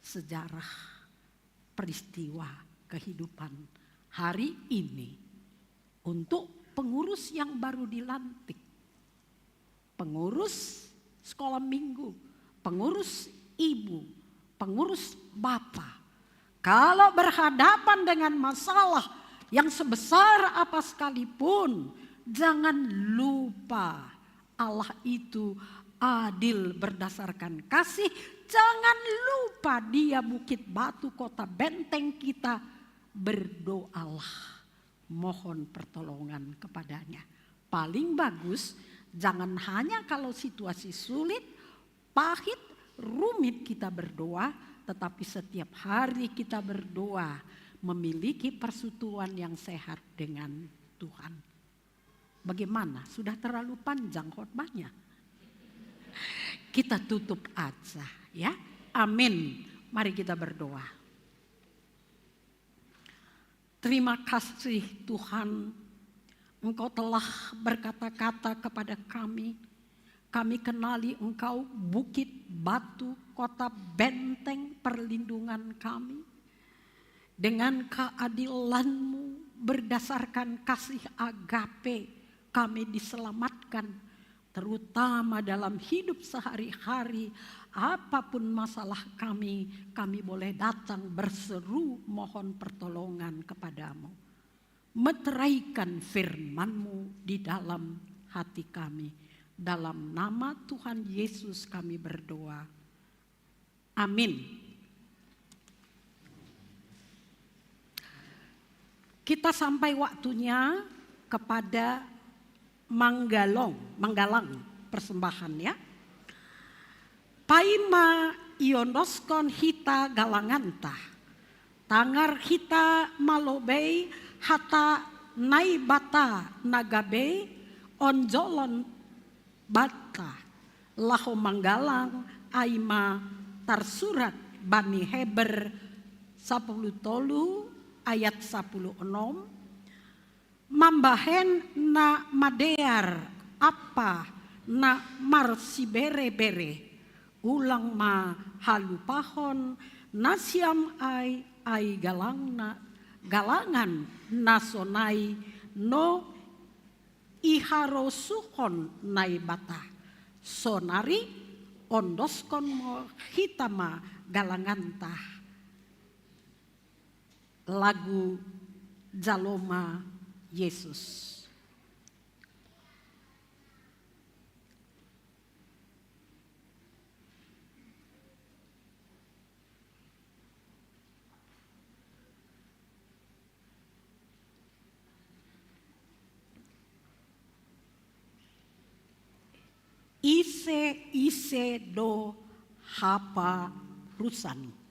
sejarah peristiwa kehidupan hari ini untuk pengurus yang baru dilantik, pengurus sekolah minggu, pengurus ibu, pengurus bapak. Kalau berhadapan dengan masalah yang sebesar apa sekalipun, jangan lupa Allah itu adil berdasarkan kasih. Jangan lupa Dia bukit batu, kota benteng kita. Berdoalah, mohon pertolongan kepada-Nya. Paling bagus, jangan hanya kalau situasi sulit, pahit, rumit kita berdoa, tetapi setiap hari kita berdoa, memiliki persekutuan yang sehat dengan Tuhan. Bagaimana? Sudah terlalu panjang khotbahnya? Kita tutup aja, ya. Amin. Mari kita berdoa. Terima kasih Tuhan, Engkau telah berkata-kata kepada kami. Kami kenali Engkau bukit batu, kota benteng perlindungan kami. Dengan keadilan-Mu berdasarkan kasih agape, kami diselamatkan, terutama dalam hidup sehari-hari. Apapun masalah kami, kami boleh datang berseru mohon pertolongan kepada-Mu. Meteraikan firman-Mu di dalam hati kami. Dalam nama Tuhan Yesus kami berdoa. Amin. Kita sampai waktunya kepada Manggalong, Manggalang persembahan, ya. Paima iondoskon hita galanganta. Tangar hita malobei hata Naibata na gabe onjolon banta. Laho manggalang ai ma tarsurat bani Heber sapuluh tolu ayat sapuluh onom, mambahen na madear ampa na marsibere-bere, ulang ma halupahon nasiam ai, ai galangna, galangan na sonai no iharosuhon Naibata. Sonari ondoskon mo hita ma galanganta. Lagu Jaloma Yesus. Ise-ise do haparusan.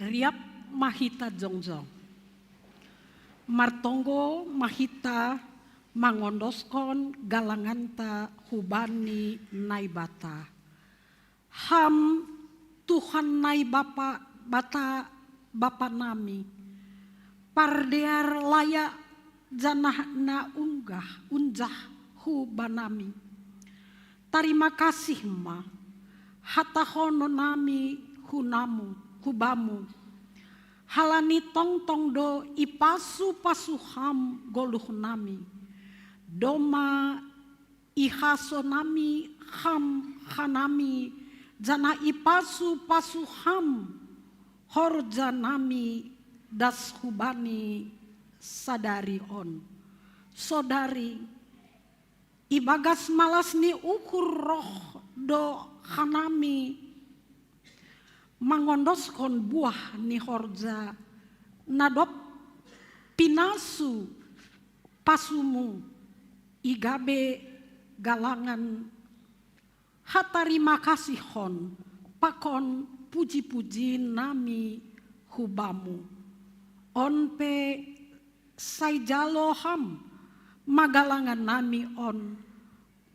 Riap ma hita jongjong. Martonggo ma hita mangondoskon galanganta hubani Naibata. Ham Tuhan Naibata, Bapa nami, pardear laya janah na unggah unjah hu banami. Tarima kasih ma hatahonon nami hu namu, hu bamu. Halani tongtong do ipasu-pasu ham goluh nami. Domma ihaso nami ham hanami, janah ipasu-pasu ham horja nami das hubani sadari on. Sodari, ibagas malas ni uhur roh do hanami mangondoskon buah ni horja na dob pinasu pasumu, i gabe galangan hatarima kasihon pakon puji-puji nami hu bamu. On pe sai jalo ham ma galangan nami on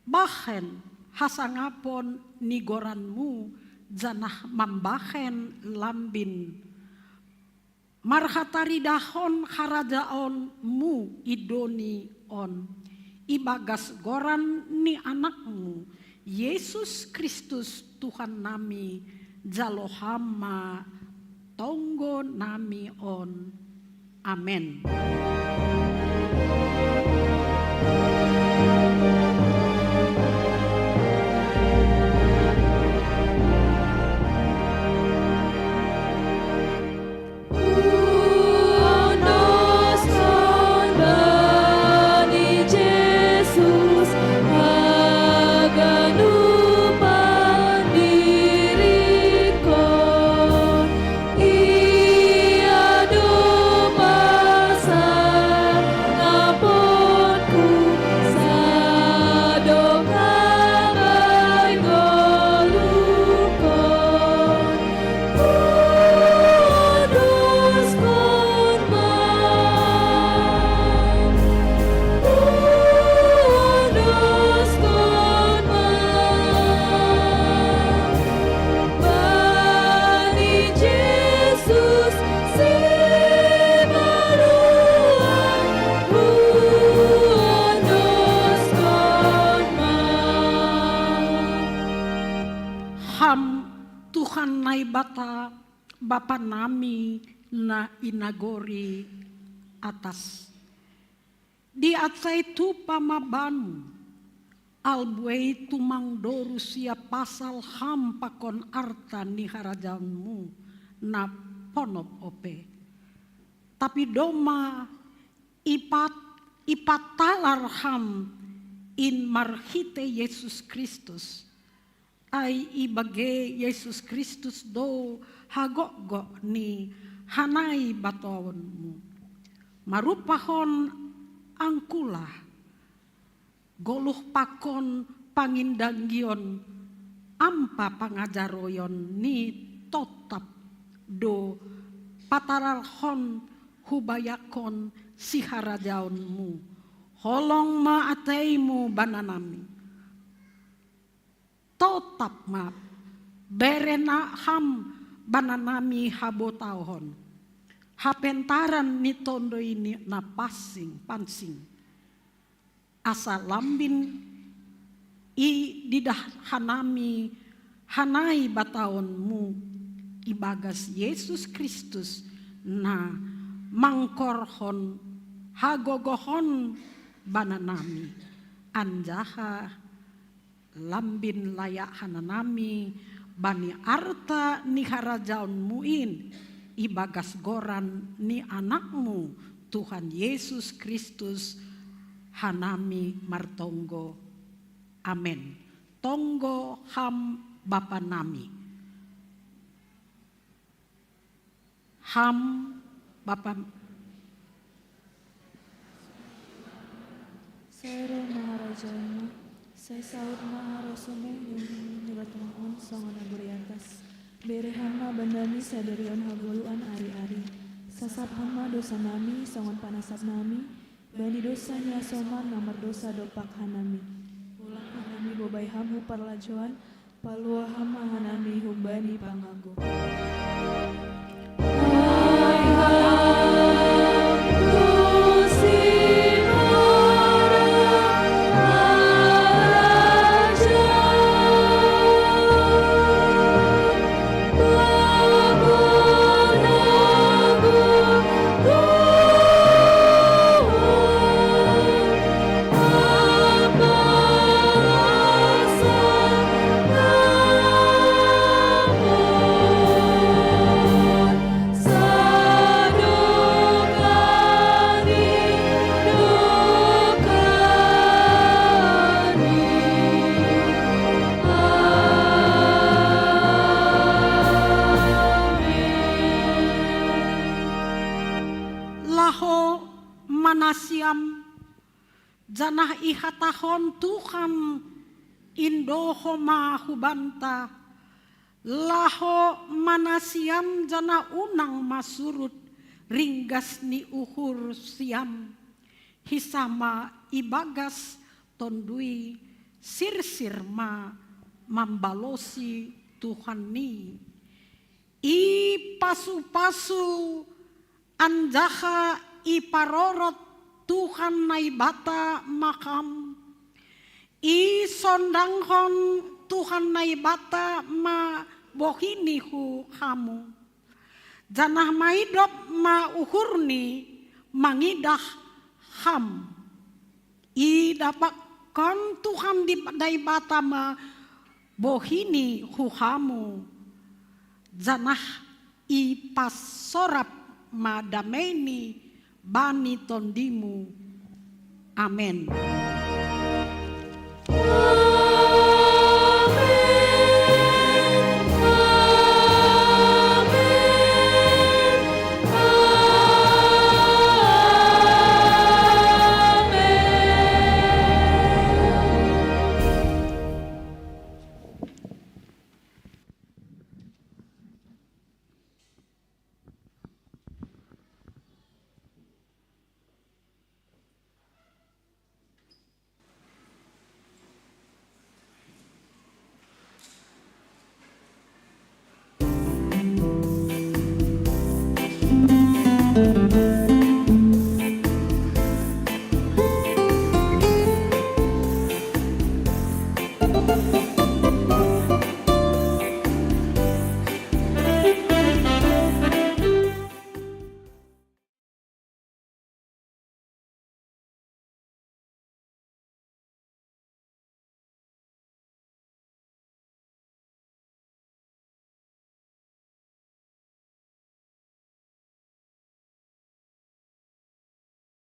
bahen hasangapon ni goranmu janah mambahen lambin marhataridahon harajaonmu i doni on. Ibagas goran ni anakmu, Yesus Kristus Tuhan nami, jalo ham ma tonggo nami on. Amen. Ham Tuhan Naibata, Bapa nami na i nagori atas. Diansai tupa ma bamu, albuei tumang do rusia pasal ham pakon arta ni harajaonmu na ponop ope. Tapi domma ipat, ipatalar ham in marhitei Yesus Kristus. Ai ibage Yesus Kristus do hagokgok ni hanai bataonmu. Marupahon angkulah goluh pakon pangindanggion ampa pangajaroion ni totap do pataralhon hubayakon siharajaonmu. Holong ma ateimu bananami. Totap ma, bere na ham bananami habotauhon hapentaran ni tondoi ni na pansing, pansing. Asa lambin i didah hanami hanai bataonmu ibagas Yesus Kristus na mangkorhon hagogohon bananami, anjaha lambin layak hananami bani arta ni harajaonmu in, ibagas goran ni anakmu Tuhan Yesus Kristus hanami martonggo. Amen. Tonggo ham Bapa nami. Ham Bapa. Sai roh ma harajaonmu, sai saut ma harosuhmu, i bumi jala tongtong songon na buriatas. Bere Ham ma banami sadarion hagoluan ari-ari. Sasap Ham ma dosa nami, songon panasap nami bani dosa ni hasoman na mardosa dompak hanami. Ulankah nami bobai Ham hu parlajouan, palua Ham ma hanami humbani pangago. Laho ma nasiam, janah ihatahon Tuhan, indo homa hubanta: Laho ma nasiam, janah unang ma surut ringgas ni uhur siam. Hisah ma ibagas tondui, sirsir ma mambalosi Tuhan ni. Ipasu-pasu anjaha iparorot Tuhan Naibata ma Ham. Isondanghon Tuhan Naibata ma bohini hu hamu, janah maidop ma uhurni mangidah Ham. Idapakkon Tuhan di Naibata ma bohini hu hamu, janah ipasorap ma dameini bani tondimu. Amen.